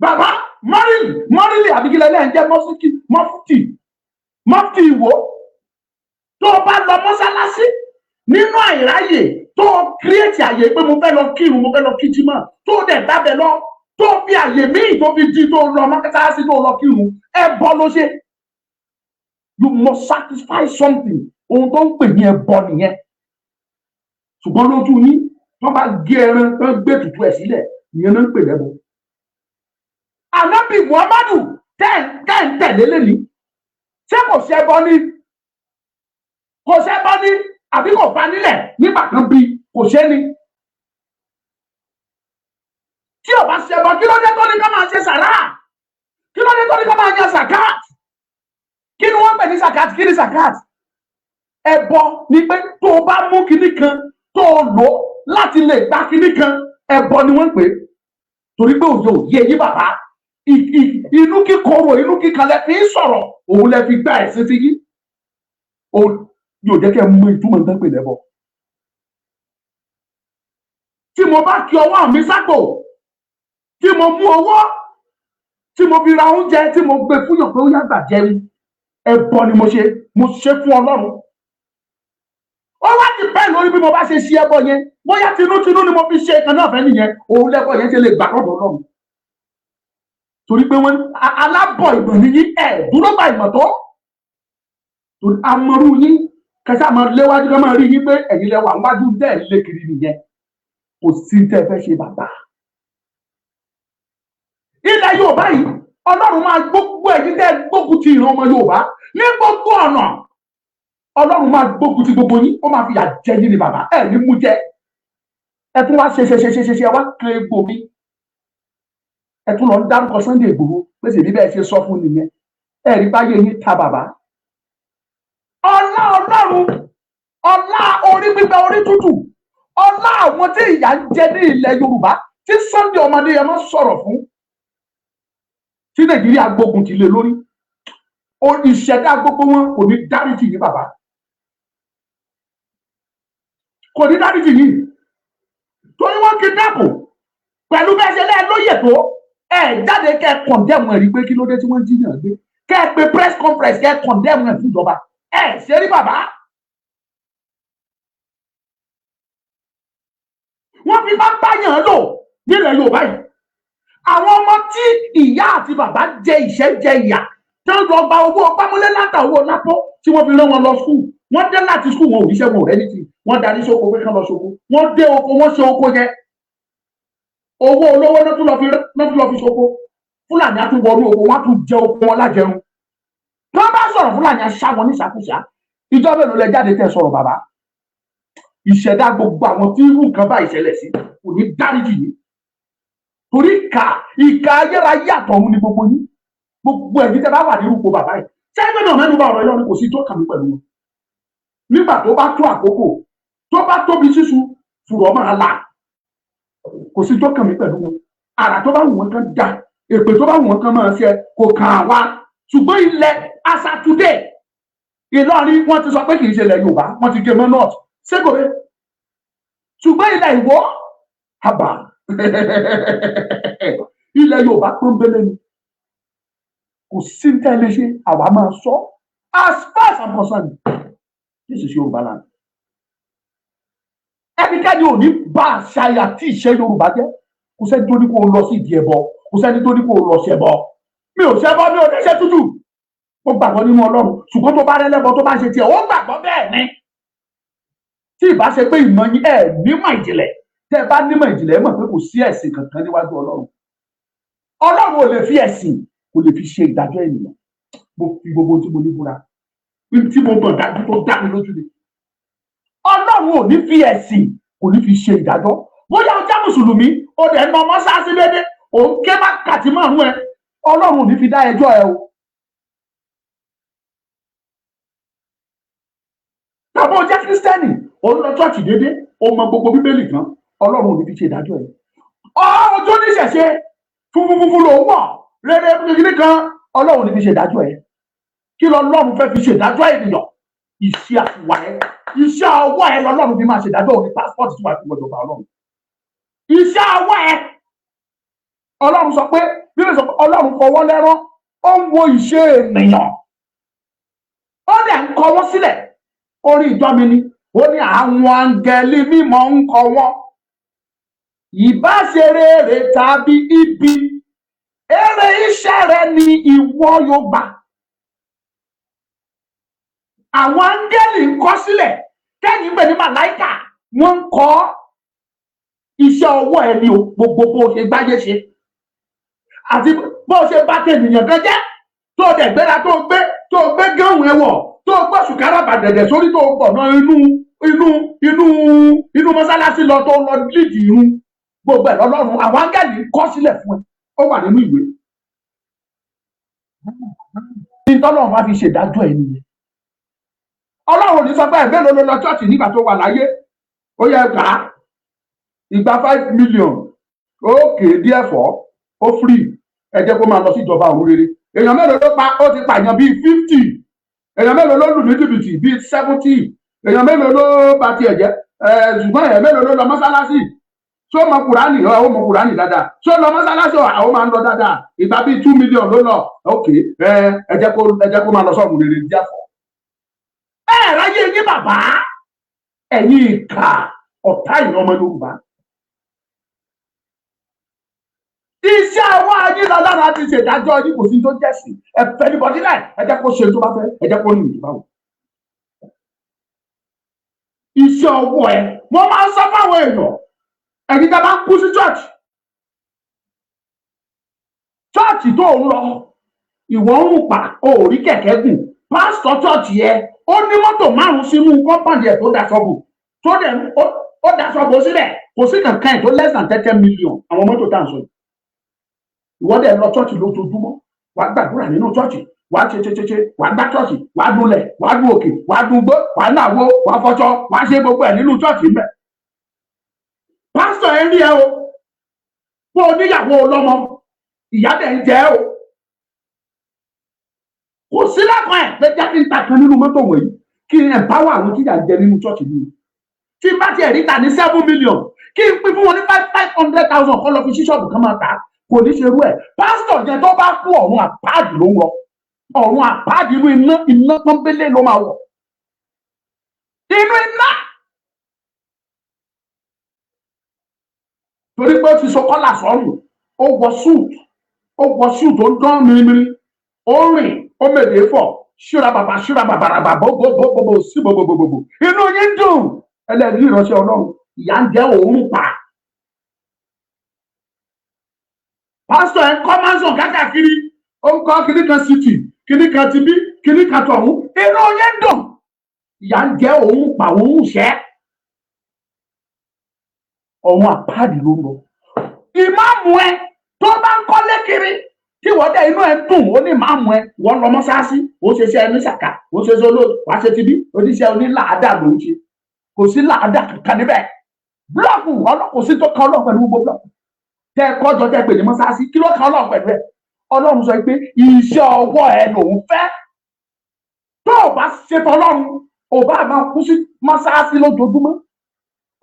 Bàbá mọ́rìlì mọ́rìlì àbíkílẹ̀ lẹ́yìn jẹ́ mọ́síkì mọ́fìtì mọ́fìtì Ìwó, tó o bá lọ mọ́sálásí nínú àìráyè, tó o create àyè pé mo fẹ́ lọ kírun, mo fẹ́ lọ kí jímọ̀, tó o dẹ̀ gbábẹ́ lọ, tó o fi àyè míì tó fi di, tó o lọ mọ́sálásí, tó o lọ kírun, ẹbọ ló ṣe. You must sacrifice something. Ohun tó ń pè ní ẹbọ nìyẹn. Ṣùgbọ́n lójú yín, tó bá gé ẹran, tó gbé tutù ẹ̀ sílẹ̀, ìyẹn náà ń pè lẹ́bọ. Ànábì Muhammadu tẹ́ ń tẹ̀lé lẹ́ni, ṣé kò ṣẹbọ ni? Kò ṣẹbọ ní àbí kò bá nílẹ̀ nígbà kan bí kò ṣe ni? Tí ò bá ṣẹbọ, kí ló dé tó ní ká máa ṣe sàrà? Kí ló dé tó ní ká máa yan zakat? Kí ni wọ́n pè ní zakat? Kí ni zakat? Ẹbọ ni pé tó o bá mú kinní kan, tó o lò láti lè gba kinní kan, ẹbọ ni wọ́n ń pè é. Torí pé òye òye yí bàbá, inú kíkorò, inú kíkan lẹ fi ń sọ̀rọ̀. Òun lẹ fi gba ẹ̀sìn ti yí yóò jẹ́ kẹ́ ẹ mú ìtumọ̀ nǹkan pè lẹ́bọ. Tí mo bá kí ọwọ́ mi sápò, tí mo mú owó, tí mo fi ra oúnjẹ, tí mo gbé fúnyàn pé ó yá, gbà jẹun, ẹbọ ni mo ṣe. Mo ṣe fún Ọlọ́run. Ó wá ti bẹ́ẹ̀ lórí bí mo bá ṣe ṣe ẹbọ yẹn, bóyá tinútinú ni mo fi ṣe ìkan náà fẹ́ nìyẹn, òun lẹ́bọ yẹn ṣe lè gbà lọ́dọ̀ Ọlọ́run. Torí pé wọ́n alábọ̀ ìmọ̀ nìyí, ẹ̀ dúró gba ìmọ̀ tó. Torí amọ̀rú yín kẹsà máa léwájú, ká máa rí yín pé ẹ̀yin lẹ wà wájú tẹ́ ẹ̀ lé kiri nìyẹn. Kò sí tẹ́ ẹ fẹ́ ṣe, bàbá. Ilẹ̀ Yorùbá yìí, Ọlọ́run máa gbogbo ẹ̀yin tẹ́ ẹ gbógun ti ìran ọmọ Yorùbá ní gbogbo ọ̀nà, Ọlọ́run máa gbógun ti gbogbo yín. Ó máa fi ìyà jẹ yín ni, bàbá. Ẹ̀ ní mú jẹ. Ẹ tún wá ṣe ṣe ṣe ṣe ṣe ṣe, ẹ wá kan egbò mi, ẹ tún lọ ń dárúkọ Sunday Igboho pé ṣèbí bẹ́ẹ̀ ṣe sọ fún nìyẹn. Ẹ rí báyé yín ta, bàbá. Ọlá Ọlọ́run, ọlá orí gbígbẹ, orí tútù, ọlá àwọn tí ìyà ń jẹ ní ilẹ̀ Yorùbá, tí Sunday ọmọdé yẹn máa sọ̀rọ̀ fún, tí Nàìjíríà gbógun ti lé lórí, ìṣẹ̀dá gbogbo wọn kò ní dáríjì yín, bàbá. Kò ní dáríjì yìí torí wọ́n kidnap pẹ̀lú bẹ́ẹ̀ ṣe lẹ́ẹ̀ lóye tó ẹ jáde kẹ́ ẹ condemn ẹ̀ rí pé kí ló dé tí wọ́n jí yàn gbé, kẹ́ ẹ pe press conference, kẹ́ ẹ condemn ẹ̀ fún ìjọba. Ẹ ṣe rí bàbá. Wọ́n fi bá báyàn lò nílẹ̀ Yorùbá yìí. Àwọn ọmọ tí ìyá àti bàbá jẹ ìṣẹ́ jẹ ìyà, tí wọ́n lọ gba owó gbámúlé láǹtà, owó lápò tí wọ́n fi rán wọn lọ school, wọ́n dé láti school, wọn ò ríṣẹ́, wọn ò rẹ́ ní ti wọ́n darí sóko pé kán lọ sóko. Wọ́n dé oko, wọ́n ṣe oko yẹn, owó olówó náà tún lọ fi sóko. Fúlàní á tún wọnú oko, wọ́n á tún jẹ oko wọn lájẹrun. Tí wọ́n bá sọ̀rọ̀, Fúlàní á ṣá wọn ní ṣàkúṣà. Ìjọba èlò lẹ jáde tẹ́ sọ̀rọ̀ bàbá? Ìṣẹ̀dá gbogbo àwọn tí irú nǹkan báyìí ṣẹlẹ̀ sí kò ní dáríjì yìí, torí ìkà, ìkà ayérayé àtọ̀run ni gbogbo yín, gbogbo ẹ̀yin tẹ́ bá wà ní ipò bàbá yìí. Sẹ́yìn náà mẹ́nu bá ọ̀rọ̀ Ìlọrin, kò sí tó kàn mí pẹ̀lú wọn. Nígbà tó bá tó àkókò, tó bá tóbi sísun, fùrọ̀ máa là. Kò sí tó kàn mí pẹ̀lú wọn. Àrà tó bá wù wọ́n kan dá, èpè tó bá wù wọ́n kan máa ṣe, kò kàn wá. Ṣùgbọ́n ilẹ̀ asa today, Ìlọrin, wọ́n ti sọ pé kì í ṣe ilẹ̀ Yorùbá, wọ́n ti gé mọ́ north ségòrè. Ṣùgbọ́n ilẹ̀ Ìwó àbà, ilẹ̀ Yorùbá pọ́nbélé ni. Kò sí ní tẹ́lẹ̀ ṣe, àwa máa sọ. As far as I'm concerned, this is Yorùbá land. Ẹnikẹ́ni ò ní bá àṣà àti ìṣe Yorùbá jẹ́. Kò sẹ́ni tó ní kó o lọ sí ìdí ẹbọ, kò sẹ́ni tó ní kó o lọ ṣẹbọ. Mi ò ṣẹbọ, mi ò ní ṣe tútù. Ó gbàgbọ́ nínú Ọlọ́run, ṣùgbọ́n tó bá rẹ́lẹ́bọ tó bá ń ṣe tiẹ̀, ó gbàgbọ́ bẹ́ẹ̀ ni. Tí ìbá ṣe pé ìmọ̀ yín, ẹ̀ nímọ̀ ìjìnlẹ̀. Tẹ́ ẹ bá nímọ̀ ìjìnlẹ̀, ẹ mọ̀ pé kò sí ẹ̀sìn kankan níwájú Ọlọ́run. Ọlọ́run ò lè fi ẹ̀sìn, kò lè fi ṣe ìdájọ́ ènìyàn. Mo fi gbogbo tí mo ní búra, tí mo mọ̀ dájú, tó dá mi lójú ni, Ọlọ́run ò ní fi ẹ̀sìn, kò ní fi ṣe ìdájọ́. Bóyá o jẹ́ mùsùlùmí, o dẹ̀ ń ọmọ sáàsì dédé, òun ké má kàtí márùn ẹ, Ọlọ́run ò ní fi dá ẹjọ́ ẹ o. Tàbí o jẹ́ kírísítẹ́nì, o ń lọ chọ́ọ̀chì dédé, o mọ gbogbo bíbélì kan, Ọlọ́run ò ní fi ṣe ìdájọ́ ẹ. Ọjọ́ oníṣẹ̀ṣe, funfun funfun ló ń wọ̀, rere kékeré kan, Ọlọ́run ò ní fi ṣe ìdájọ́ ẹ. Kí lọ́lọ́run fẹ́ fi ṣe ìdájọ́ ènìyàn? Iṣẹ́ àtiwá ẹ, iṣẹ́ ọwọ́ ẹ lọ́lọ́run fi máa ṣe ìdájọ́. Òní passport tí wàá fi wọjọba Ọlọ́run, iṣẹ́ ọwọ́ ẹ. Ọlọ́run sọ pé, Bíbélì sọ pé Ọlọ́run fọwọ́ lẹ́rán, ó ń wo ìṣe ènìyàn, ó dẹ̀ ń kọ wọ́n sílẹ̀. Orí ìjọ mi ni ó ní àwọn áńgẹ́lì mímọ́ ń kọ wọ́n, ìbá ṣe rere tàbí ibi, èrè iṣẹ́ rẹ ni ìwọ yóò gbà. Àwọn áńgẹ́lì ń kọ sílẹ̀, kẹ́yìn pè ní màláìkà, wọ́n ń kọ iṣẹ́ ọwọ́ ẹ ní o. Gbogbo bó ṣe gbáyé ṣe àti bó ṣe bá tènìyàn kan jẹ́, tó dẹ̀ gbéra, tó gbé gáwọn ẹ̀wọ̀, tó gbọ́ ṣùkárà bàdẹ̀dẹ̀ sórí, tó gbọ̀nà inú inú inú inú mọ́sálásí lọ, tó lọ lídìí irun, gbogbo ẹ̀ lọ́lọ́run, àwọn áńgẹ́lì ń kọ sílẹ̀ fún ẹ. Ó wà nínú ìwé ní tọ́lọ́run bá fi ṣèdájọ́ ẹ nìyẹn. Ọlọ́run ò ní sọ pé ẹ̀ mélòó ló lọ church nígbà tó wà láyé, ó yẹ gbà á ìgbà 5 million. Okay, therefore ó free, ẹ jẹ́ kó máa lọ sí ìjọba ọ̀run rere. Èèyàn mélòó ló pa? Ó ti pààyàn bíi 50. Èèyàn mélòó ló lù ní jìbìtì? Bíi 70. Èèyàn mélòó ló bà tiẹ̀ jẹ́? Ẹ ṣùgbọ́n èèyàn mélòó ló lọ mọ́sálásì? Ṣó mọ Kùránì? Ó mọ Kùránì dáadáa. Ṣó lọ mọ́sálásì? Àwọn máa ń lọ dáadáa. Ìgbà bíi 2 million ló lọ. Ok, ẹ jẹ́ kó máa lọ sọ́ọ̀run rere. Díàfọ̀ ẹ ráyé yín bàbá, ẹ̀yin ìkà, ọ̀tá ìran ọmọ Yorùbá. Iṣẹ́ ọwọ́ ayé lọ́lọ́run á ti ṣèdájọ́ yín. Kò sí tó jẹ́sìn. Ẹ fẹ́ ní bọ́dílẹ̀, ẹ jẹ́ kó ṣe tó bá fẹ́, ẹ jẹ́ kó ní ìdìbò. Iṣẹ́ ọwọ́ ẹ, wọ́n máa ń sọ fáwọn èèyàn, ẹ̀yin tá a bá ń kú sí church, church tó ń lọ, ìwọ ń rùn pa, o ò rí kẹ̀kẹ́ gùn. Pásítọ̀ church yẹ, ó ní mọ́tò márùn-ún sínú compound ẹ̀ tó daṣọ bò, tó dẹ̀ ó daṣọ bò sílẹ̀, kò sí kankan ẹ̀ tó less than 30 million. Àwọn mọ́tò tá à ń sọ yìí, ìwọ dẹ̀ lọ church lójoojúmọ́, wàá gbàdúrà nínú church, wàá ṣe ṣe ṣe ṣe, wàá gbá church, wàá dunlẹ̀, wàá dun òkè, wàá dun gbó, wàá nàwó, wàá fọṣọ, wàá ṣe gbogbo ẹ̀ nínú church ńbẹ. Pásítọ̀ ẹ̀ ń rí ẹ o, bó o níyàwó ọlọ́mọ, ìyá dẹ̀ ń jẹ́ o, kò sí lákàn ẹ̀ pé jẹ́ kí n ta kan nínú mọ́tò wọ̀nyí, kí n empower àwọn tíjà ń jẹ nínú church mi. Tí n bá tiẹ̀ rí ta ní 7 million, kí n pín fún wọn ní 500,000, kọ́ lọ fi sí ṣọ́ọ̀bù kan máa tà á, kò ní ṣerú ẹ̀. Pásítọ̀ yẹn tó bá kú, ọ̀run àpáàdì ló ń wọ. Ọ̀run àpáàdì, inú iná, iná pọ́nbélé ló máa wọ̀, inú iná, torí pé ó ti so kọ́là sọ́rùn, ó wọ suit, ó wọ suit tó ń dán mírímírí, ó rìn, ó mèdè fọ̀, ṣíra bàbà, ṣíra bàbàràbà, bóbóbóbó sí bòbòbòbò. Inú yín dùn, ẹlẹ́rìí ìránṣẹ́ Ọlọ́run, ìyà ń jẹ́ òórùn pa. Pásítọ̀ ẹ̀ ń kọ́ mansion kákàkiri, ó ń kọ́ kinní kan city, kinní kan ti bí, kinní kan tọ̀hún. Inú yín dùn, ìyà ń jẹ́ òórùn pa, òórùn ṣẹ́, ọ̀run àpáàdì ló ń lọ. Ìmáàmù ẹ tó bá ń kọ́lé kiri, tí wọ́n dẹ̀ inú ẹ dùn, ó ní ìmáàmù ẹ, wọ́n lọ mọ́sáàsì, ó ṣe iṣẹ́ ní sàkà, ó ṣe iṣẹ́ olóòtú, wàá ṣe ti bí oníṣẹ́ onílàádà ló ń ṣe. Kò sí làádà kankan níbẹ̀. Blọọkù ọlọ́kò sí tó kan Ọlọ́run pẹ̀lú gbogbo blọọkù tẹ ẹ kọjọ tẹ pè ní mọ́sáàsì. Kí ló kan Ọlọ́run pẹ̀lú ẹ? Ọlọ́run sọ pé iṣẹ́ ọwọ́ ẹ lòún fẹ́. Tó o bá ṣe tọlọ́run, ò bá máa kú sí mọ́sáàsì lójoojúmọ́,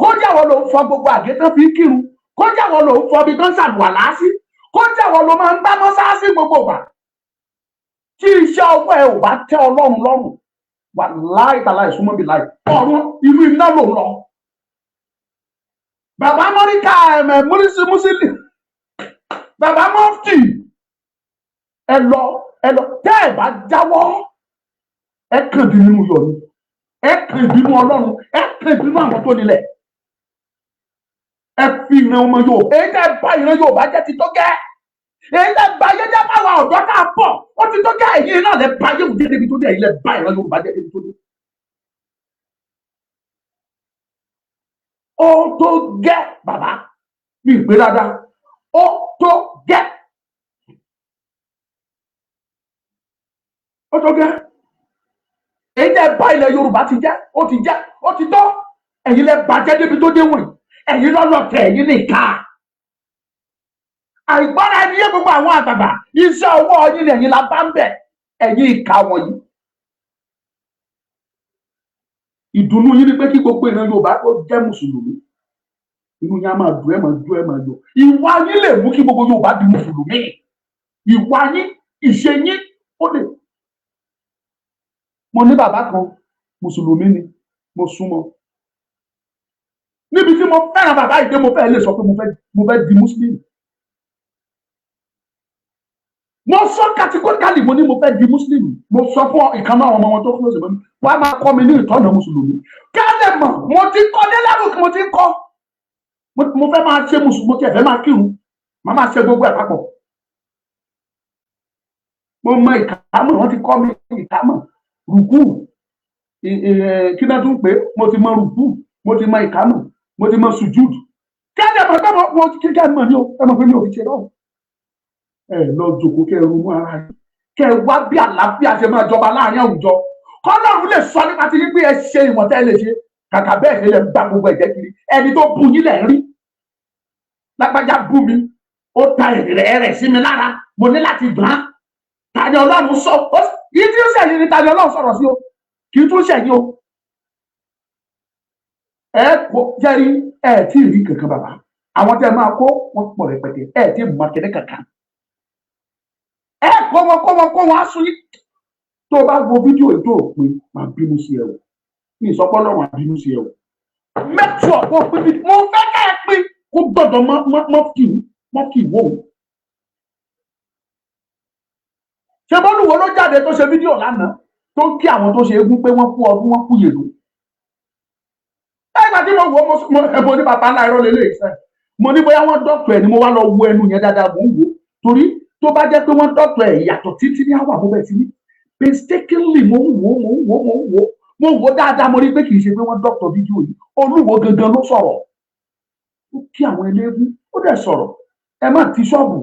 kójà wọn ló ń fọ gbogbo àgé tán fi ń kírun, kójà wọn ló ń fọ ibi tán ṣàlùwàlá sí, kójà wọn ló máa ń gbá mọ́sáàsì gbogbo ìgbà, tí iṣẹ́ ọwọ́ ẹ ò bá tẹ́ Ọlọ́run lọ́rùn, wà láì tàlà ìsúnmọ́ bí láì ọ̀run, inú iná ló ń lọ. Bàbá mọ́ríkà ẹ̀mẹ̀ múrísí músílì, bàbá mọ́fìtì, ẹ lọ, ẹ lọ. Tẹ́ ẹ bá jáwọ́, ẹ kàn dín nínú yọ̀ ni, ẹ kàn ìbínú Ọlọ́run, ẹ kàn ìbínú àwọn tó nílẹ̀. Ẹ fi ìran ọmọ Yorùbá, èyí tẹ́ bá ìran Yorùbá jẹ́ ti tó gẹ́, èyí tẹ́ bá ayé jẹ́ báwa ọ̀dọ́ tá a bọ̀, ó ti tó gẹ́. Ẹ̀yin náà lẹ bá ayé òjé débi tó dé, ẹ̀yin lẹ bá ìran Yorùbá jẹ́ débi tó dé. Ó tó gẹ́, bàbá mi ìpè dáadáa, ó tó gẹ́, ó tó gẹ́. Èyí tẹ́ bá ilẹ̀ Yorùbá ti jẹ́, ó ti jẹ́, ó ti tó. Ẹ̀yin lẹ bàjẹ́ débi tó dé wọ̀nyí, ẹ̀yin lọ́lọ́tẹ̀, ẹ̀yin nìka àìgbọ́ra ẹni yé gbogbo àwọn àgbààgbà. Iṣẹ́ ọwọ́ yín ni ẹ̀yin la bá ń bẹ̀, ẹ̀yin ìka wọ̀nyí. Ìdùnnú yín ni pé kí gbogbo ìran Yorùbá kó jẹ́ mùsùlùmí. Inú yín á máa dùn, ẹ máa jó, ẹ máa yọ̀. Ìwà yín lè mú kí gbogbo Yorùbá di mùsùlùmí. Ìwà yín, ìṣe yín, ó lè. Mo ní bàbá kan, mùsùlùmí ni, mo súnmọ́ níbi tí mo fẹ́ràn bàbá yìí dé, mo fẹ́ lè sọ pé mo fẹ́ di muslim. Mo sọ categorically, mo ní mo fẹ́ di muslim. Mo sọ fún ìkan náà àwọn ọmọ wọn tó close mọ́ mi, wàá máa kọ́ mi ní ìtọ́nà mùsùlùmí. Kí á lè mọ̀, mo ti kọ́ dé level kí mo ti kọ́, mo fẹ́ máa ṣe mùsùlùmí, mo tiẹ̀ fẹ́ máa kírun, màá máa ṣe gbogbo ẹ̀ papọ̀. Mo mọ ìkámọ̀, wọ́n ti kọ́ mi ìkámọ̀, rùkú, kí náà tún pé, mo ti mọ rùkú, mo ti mọ ìkámọ̀, mo ti mọ sùjúd. Kí á lè mọ̀ pé mo kí ká mọ̀ ní o, ẹ mọ̀ pé mi ò fi ṣe lọ́wọ́. Ẹ lọ jòkó, kẹ́ ẹ ronú ara yín, kẹ́ ẹ wá bí àlàáfíà ṣe máa jọba láàrin àwùjọ, kọ́lọ́run lè sọ nípa ti yín pé ẹ ṣe ìwọ̀n tẹ́ ẹ lè ṣe. Kàkà bẹ́ẹ̀ ṣe lè gba gbogbo ẹ̀jẹ̀ kiri. Ẹni tó bu yín lẹ̀ ń rí, lágbájá bú mi, ó ta ìrẹ̀ rẹ̀ sí mi lára, mo ní láti gbọ́n. Tani Ọlọ́run sọ yìí tí ó ṣẹ̀yìn ni? Tani Ọlọ́run sọ̀rọ̀ sí o? Kì í tún ṣẹ̀yìn o. Ẹ kò jẹ́rí, ẹ tí ì rí kankan. Bàbá, àwọn tẹ́ máa kó wọn pọ̀ rẹpẹtẹ, ẹ tí ì mọ kéde kankan. Ẹ kó wọn, kó wọn, kó wọn aṣọ yìí. Tó o bá wo fídíò yìí tó o pin, máa bínú sí ẹ o. Ní ìsọpọ̀ Ọlọ́run á bínú sí ẹ o. Make sure kó o pín fídíò. Mo fẹ́ kẹ́ ẹ pín kó gbọ́dọ̀ mọ́ mọ́ kì í mọ́ kì í wò ó. Ṣé bọ́lúwo ló jáde tó ṣe fídíò lánàá tó ń kí àwọn tó ṣe eégún pé wọ́n kú ọdún, wọ́n kú yèlò? Ẹgbà tí mo wò ó, mo ẹbọ ní bàbá ńlá irọ́ lélẹ̀ ìfẹ́. Mo ní bóyá wọ́n dọ́kítọ̀ ẹ̀ ni. Mo wá lọ wo ẹnu yẹn dáadáa, mò ń wò ó, torí tó bá jẹ́ pé wọ́n dọ́kítọ̀ ẹ̀, ìyàtọ̀ títí ní àwọn àbúbẹ̀ sí ní painstakingly. Mo ń wò ó, mo ń wò ó, mo ń wò ó, mo wò ó dáadáa, mo rí pé kì í ṣe pé wọ́n dọ́kítọ̀ fídíò yìí. Olúwo gangan ló sọ̀rọ̀, ó kí àwọn eléégún, ó dẹ̀ sọ̀rọ̀. Ẹ má ti ṣọ́ọ̀bù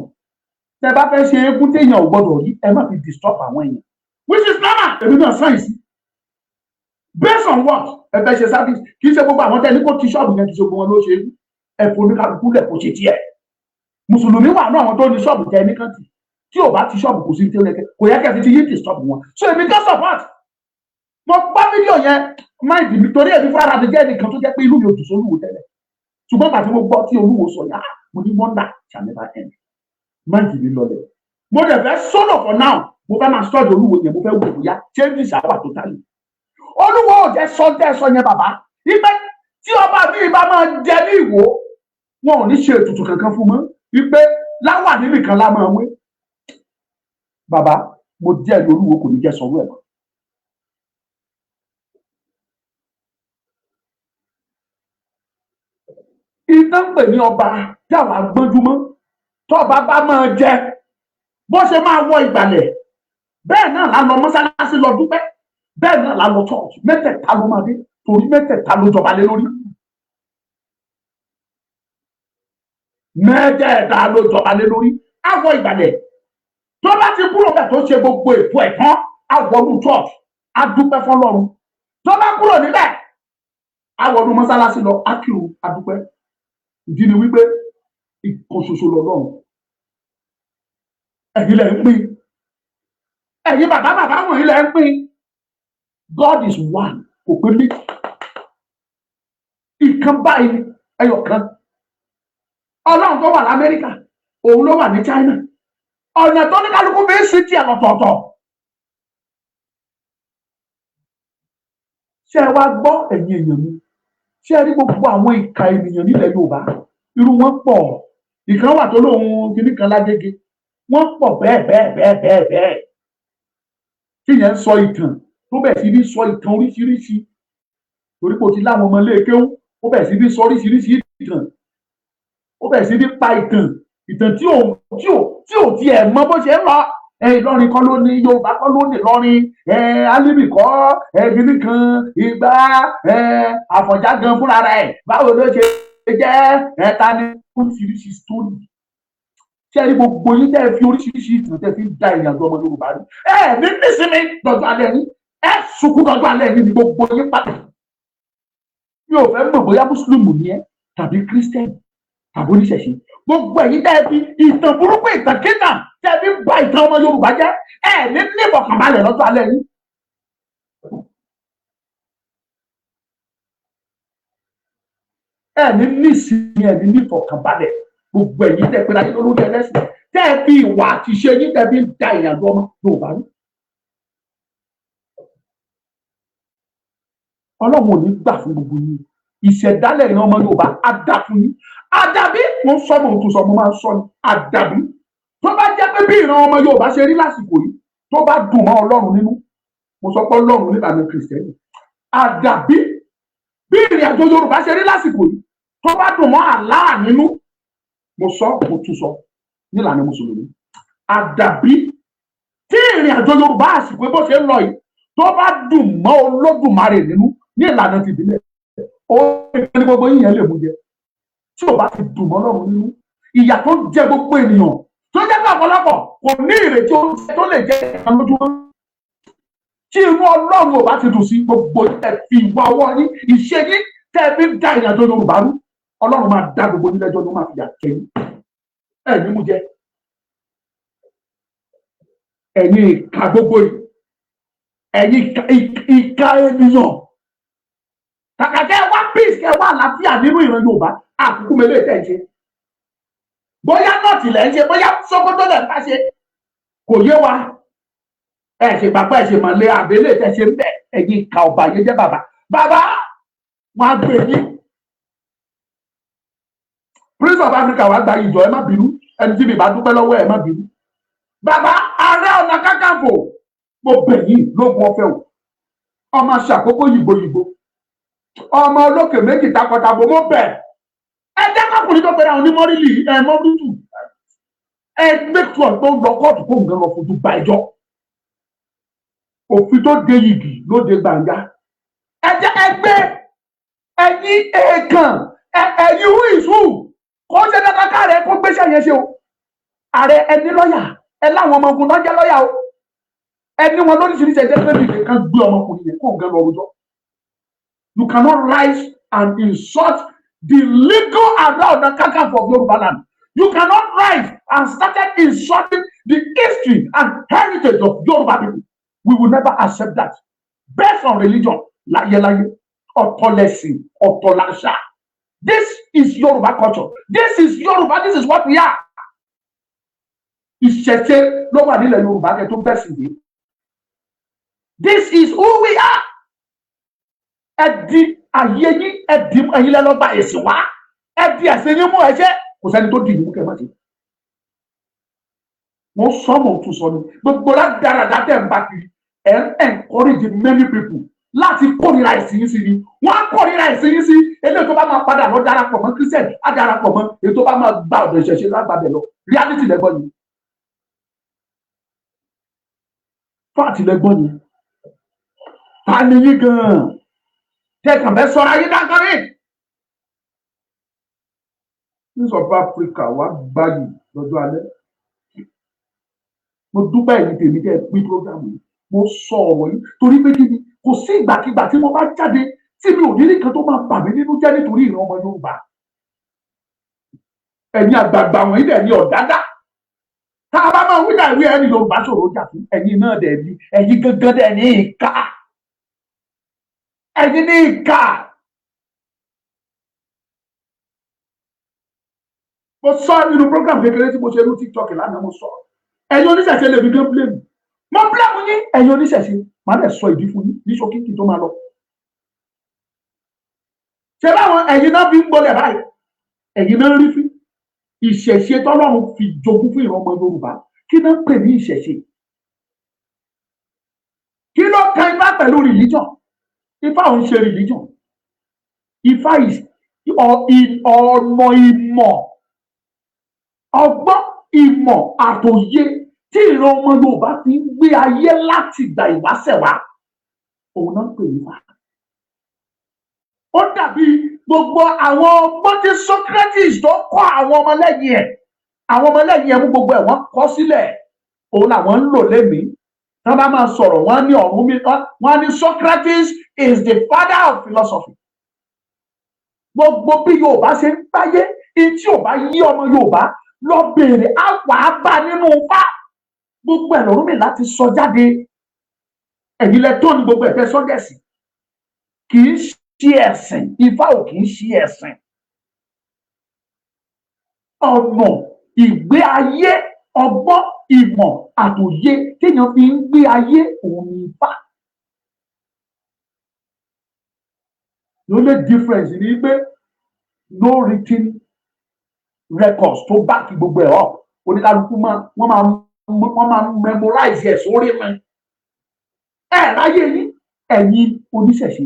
tẹ bá fẹ́ ṣe eégún téèyàn ò gbọdọ̀ rí, ẹ má fi disturb àwọn èèyàn, which is normal. Èmi náà sáyẹ̀nsì based on what ẹ fẹ́ ṣe service. Kì í ṣe gbogbo àwọn tẹ́ni kó ti ṣọ́ọ̀bù yẹn, kì í ṣe gbogbo wọn ló ṣe é. Ẹ foníkàlùkù lẹ̀ kó ṣe tiẹ̀. Mùsùlùmí wà náà, àwọn tó ní ṣọ́ọ̀bù tẹ ní kàntì tí ò bá ti ṣọ́ọ̀bù, kò sí tí ó yẹ kò yẹ kẹ́ fi ti yín disturb wọn. So èmi kan support. Mo gbọ́ fídíò yẹn, mind mi, torí èmi fúnra mi jẹ́ ẹnìkan tó jẹ́ pé inú mi ò dùn sólúwo tẹ́lẹ̀, ṣùgbọ́n pàtó mo gbọ́ tí Olúwo sọ yá, mo ní wonder shall never end. Mind mi lọlẹ̀. Mo dẹ̀ fẹ́ solo for now. Mo fẹ́ máa sọ́ọ̀dì Olúwo yẹn, mo fẹ́ wò bóyá changes á wà totally. Olúwo ò jẹ́ sọ tẹ́ sọ yẹn, bàbá, ipe tí ọba mi bá máa jẹ ní Ìwó, wọn ò ní ṣe ètùtù kankan fún mọ́, wípé láwà nìkan lá máa wé. Bàbá, mo jẹ́rìí, Olúwo kò ní jẹ́ sọ̀rọ̀ ẹ̀ mọ́. Iná ń pè ní ọba tí àwa gbọ́njúmọ́, tọ́ba bá máa jẹ, bó ṣe máa wọ ìgbàlẹ̀, bẹ́ẹ̀ náà la lọ mọ́sálásí lọ dúpẹ́, bẹ́ẹ̀ náà la lọ church. Mẹ́tẹ̀ẹ̀ta ló máa dé, torí mẹ́tẹ̀ẹ̀ta ló jọba lé lórí. Mẹ́tẹ̀ẹ̀ta ló jọba lé lórí. Á wọ ìgbàlẹ̀, tó bá ti kúrò bẹ́ẹ̀, tó ṣe gbogbo ètò ẹ̀ tán, á wọnú church, á dúpẹ́ fọ́lọ́run. Tó bá kúrò níbẹ̀, á wọnú mọ́sálásí lọ, á kírun, á dúpẹ́. Ìdí ni wípé ìkan ṣoṣo lọ́lọ́run. Ẹ̀yin lẹ ń pín, ẹ̀yin bàbá bàbá wọ̀nyí lẹ ń pín. God is one, kò pé méjì. Ìkan báyìí ni, ẹyọ kan. Ọlọ́run tó wà lamẹ́ríkà, òun ló wà ní China. Ọ̀nà tó ní kálukú fi ń sin tiẹ̀ lọ́tọ̀ọ̀tọ̀. Ṣé ẹ wá gbọ́, ẹ̀yin èèyàn mi? Ṣé ẹ rí gbogbo àwọn ìka ènìyàn nílẹ̀ Yorùbá? Irú wọn pọ̀. Ìkan wà tó lóun kinní kan lágége. Wọ́n pọ̀ bẹ́ẹ̀ bẹ́ẹ̀ bẹ́ẹ̀ bẹ́ẹ̀ bẹ́ẹ̀, tí yẹn ń sọ ìtàn, tó bẹ̀ sí ní sọ ìtàn oríṣiríṣi, torí pé o ti láwọn ọmọ ilé kéwú. Ó bẹ̀ sí ní sọ oríṣiríṣi ìtàn, ó bẹ̀ sí ní pa ìtàn, ìtàn tí ò tiẹ̀ mọ bó ṣe ń lọ. Ẹ Ìlọrin kọ́ ló ní, Yorùbá kọ́ ló ní Ìlọrin, ẹ Álímì kọ́, ẹ kìíní kan ìgbà, ẹ Àfọ̀njá gan fúnra rẹ̀, báwo ló ṣe jẹ́? Ẹ ta ni? Oríṣiríṣi story. Ṣé ẹ rí gbogbo yín tẹ́ ẹ fi oríṣiríṣi ìtàn tẹ́ fi ń da ìrìn àjò ọmọ Yorùbá rí, ẹ ní nísìnyí dọ̀jọ́ alẹ́ yín, ẹ sunkún dọ̀jọ́ alẹ́ yín ní gbogbo yín pátá. Mi ò fẹ́ mọ̀ bóyá mùsùlùmí ni ẹ tàbí kírísítẹ́nì tàbí oníṣẹ̀ṣe. Gbogbo ẹ̀yin tẹ́ ẹ fi ìtàn burúkú, ìtàn kíntàn tẹ́ ẹ fi ba ìtàn ọmọ Yorùbá jẹ́, ẹ ní nífọ̀kànbalẹ̀ lọ́jọ́ alẹ́ yín. Ẹ ní nísìnyí, ẹ ní nífọ̀kànbalẹ̀. Gbogbo ẹ̀yin tẹ́ ẹ pera yín lórí ẹlẹ́sìn, tẹ́ ẹ fi ìwà àti ìṣe yín tẹ́ ẹ fi ń da ìrìnàjò ọmọ Yorùbá rú. Ọlọ́run ò ní gbà fún gbogbo yín. Ìṣẹ̀dálẹ̀ ìran ọmọ Yorùbá á dà fún yín. Àdàbí mo ń sọ, mo ń tún sọ, mo máa ń sọ ni, àdàbí tó bá jẹ́ pé bí ìran ọmọ Yorùbá ṣe rí lásìkò yìí, tó bá dùn mọ́ Ọlọ́run nínú. Mo sọ pé Ọlọ́run nílànà Kìrìsìtẹ́nì. Àdàbí bí ìrìn àjò Yorùbá ṣe rí lásìkò yìí, tó bá dùn mọ́ Allah nínú. Mo sọ, mo tún sọ nílànà mùsùlùmí. Àdàbí tí ìrìn àjò Yorùbá àsìkò bó ṣe ń lọ yìí, tó bá dùn mọ́ Olódùmarè nínú ní ìlànà tìbílẹ̀, ó ní gbogbo yín yẹn lè mú jẹ. Tí ò bá ti dùn mọ́ Ọlọ́run nínú, ìyà tó ń jẹ gbogbo ènìyàn, tó jẹ́ pé ọ̀pọ̀lọpọ̀ kò ní ìrètí oúnjẹ tó lè jẹ ìkan lójúmọ́, tí inú Ọlọ́run ò bá ti dùn sí gbogbo ẹ fi ìwà ọwọ́ yín, ìṣe yín tẹ́ ẹ fi ń da ìrìnàjò Yorùbá rú, Ọlọ́run máa dá gbogbo yín lẹ́jọ́, ló máa fìyà jẹ yín. Ẹ ní mú jẹ, ẹ̀yin ìka gbogbo yìí, ẹ̀yin ìka ènìyàn. Kàkà kẹ́ ẹ wá peace, kẹ́ ẹ wá àlàáfíà nínú ìran Yorùbá, àkókò mélòó tẹ̀ ń ṣe? Bóyá nọ́ọ̀tì lẹ̀ ń ṣe, bóyá Sókótó lẹ̀ ń bá ṣe, kò yé wa. Ẹ ṣe bàbá, ẹ ṣe mọ̀lẹ́ àbẹ́lẹ̀ tẹ̀ ṣe ń bẹ̀. Ẹ̀yin ìka ọba yẹn jẹ́ bàbá bàbá wọn á gbé yín. Prince of Africa wàá gba ìjọ, ẹ má bínú. Ẹni tí mi bá dúpẹ́ lọ́wọ́ ẹ, má bínú. Bàbá Ààrẹ Ọ̀nà Kakanfò, mo bẹ̀ yín lógun ọ̀fẹ́ o. Ọmọ ṣàkókò yìgbòyìgbò, ọmọ olókè méjì takọtabo, mo bẹ̀ ẹ. Jẹ́ kọkùnrin tó pẹ̀lú àwọn onímọ̀rìlì ẹ mọ́rìlì, ẹ make sure pé ó lọ kóòtù, kó nǹkan lọ fojú ba ẹjọ́. Òfin tó de yìgì ló de gbàǹjà. Ẹ jẹ́ ẹgbẹ́ ẹ̀yin èèkàn, ẹ̀yin who is who. Kò ṣe dandan káàrẹ kó gbéṣẹ́ yẹn ṣe o. Ààrẹ, ẹni lọ́yà, ẹ láwọn ọmọ ogun lọ́jẹ́ lọ́yà o, ẹni wọn lóríṣiríṣi. Ẹjẹ pé nìkan kan gbé ọmọkùnrin yẹn kó nǹkan lọ rojọ́. You cannot rise and insult the legal Ààrẹ Ọ̀nà Kakanfò of Yorùbá land. You cannot rise and started insulting the history and heritage of Yorùbá people. We will never accept that. Based on religion láyéláyé. Ọ̀tọ̀ lẹ̀sìn, ọ̀tọ̀ làṣà. This is Yorùbá culture. This is Yorùbá. This is what we are. Ìṣẹ̀ṣe ló wà nílẹ̀ Yorùbá kẹ́ tó bẹ̀sìn dé. This is who we are. Ẹ di ayé yín, ẹ di ẹ̀yin lẹ́lọ́gba ẹ̀sìn wá, ẹ di ẹ̀sìn yín mú. Ẹ ṣe kò sẹ́ni tó di ìlú kẹ́ ẹ má ṣe. Wọ́n sọ mọ̀ tún sọ ni gbogbo rádaràdà tẹ̀ ń bá kiri, ẹ̀ ń encourage many people láti kórìíra ẹ̀sìn yín sí ni. Wọ́n á kórìíra ẹ̀sìn yín sí. Eléyìí tó bá máa padà lọ darapọ̀ mọ́ Christian á darapọ̀ mọ́, èyí tó bá máa gba ọ̀dọ̀ ìṣẹ̀ṣe lágbàbẹ̀ lọ. Reality lẹ́gbọ́n yìí, fact lẹ́gbọ́n yìí. Ta ni yín gan-an tẹ̀kàn bẹ́ sọ̀rọ̀ ayé dáńkọ́rí? News of Africa wá gbayì lọ́jọ́ alẹ́. Mo dúpẹ́ ẹ̀yin tèmi tẹ́ ẹ pín program yìí. Mo sọ ọ̀rọ̀ yìí torí pé kí ni, kò sí ìgbàkigbà tí mo bá jáde tí mi ò ní nìkan tó máa bà mí nínú jẹ́ nítorí ìran ọmọ Yorùbá. Ẹ̀yin àgbààgbà wọ̀nyí dẹ̀ ní ọ̀dádá tá a bá máa wí dà ìwé ẹni Yorùbá ṣòro jà fún. Ẹ̀yin náà dẹ̀ ní, ẹ̀yin gangan dẹ̀ ní ìka, ẹ̀yin ní ìka. Mo sọ nínú program kékeré tí mo ṣe ní TikTok lánàá, mo sọ, ẹ̀yin oníṣẹ̀ṣe lè fi gán blame. Mo blame yín, ẹ̀yin oníṣẹ̀ṣe. Màá dẹ̀ sọ ìdí fún yín ní ṣókí kí n tó máa lọ. Ṣé báwọn ẹ̀yin náà fi ń gbolẹ̀ báyìí? Ẹ̀yin náà rí fín ìṣẹ̀ṣe tọ́lọ́run fi jogún fún ìran ọmọ Yorùbá. Kí náà ń pè ní ìṣẹ̀ṣe? Kí ló kan Ifá pẹ̀lú religion? Ifá ò ń ṣe religion. Ifá is ọ̀nà ìmọ̀, ọgbọ́n, ìmọ̀ àtòye tí ìran ọmọ Yorùbá fi ń gbé ayé láti ìgbà ìwáṣẹ̀ wá, òun náà ń pè ní Ifá. Ó dàbí gbogbo àwọn ọgbọ́n tí Socrates tó kọ́ àwọn ọmọlẹ́yìn ẹ̀. Àwọn ọmọlẹ́yìn ẹ̀ mú gbogbo ẹ̀, wọ́n kọ sílẹ̀, òun làwọn ń lò lénìí. Tí wọ́n bá máa sọ̀rọ̀, wọ́n ní ọ̀run mi, wọ́n ní Socrates is the father of philosophy. Gbogbo bí Yorùbá ṣe ń gbáyé, tí ò bá yí ọmọ Yorùbá, lọ bèèrè, á wà á bá nínú Ifá. Gbogbo ẹ̀ lọ́rùn mi láti sọ jáde. Ẹ̀yin lẹ tó ní gbogbo ẹ̀ fẹ́ sọ́dẹ̀sì. Kì í ṣe ẹ̀sìn. Ifá ò kì í ṣe ẹ̀sìn. Ọ̀nà ìgbé ayé, ọgbọ́n, ìmọ̀ àtòye téèyàn fi ń gbé ayé, òun ni Ifá. The only difference ni pé no written records tó back gbogbo ẹ̀ up. Oníkálukú máa wọ́n máa memorize ẹ̀ sórí mi. Ẹ ráyè yín, ẹ̀yin oníṣẹ̀ṣe,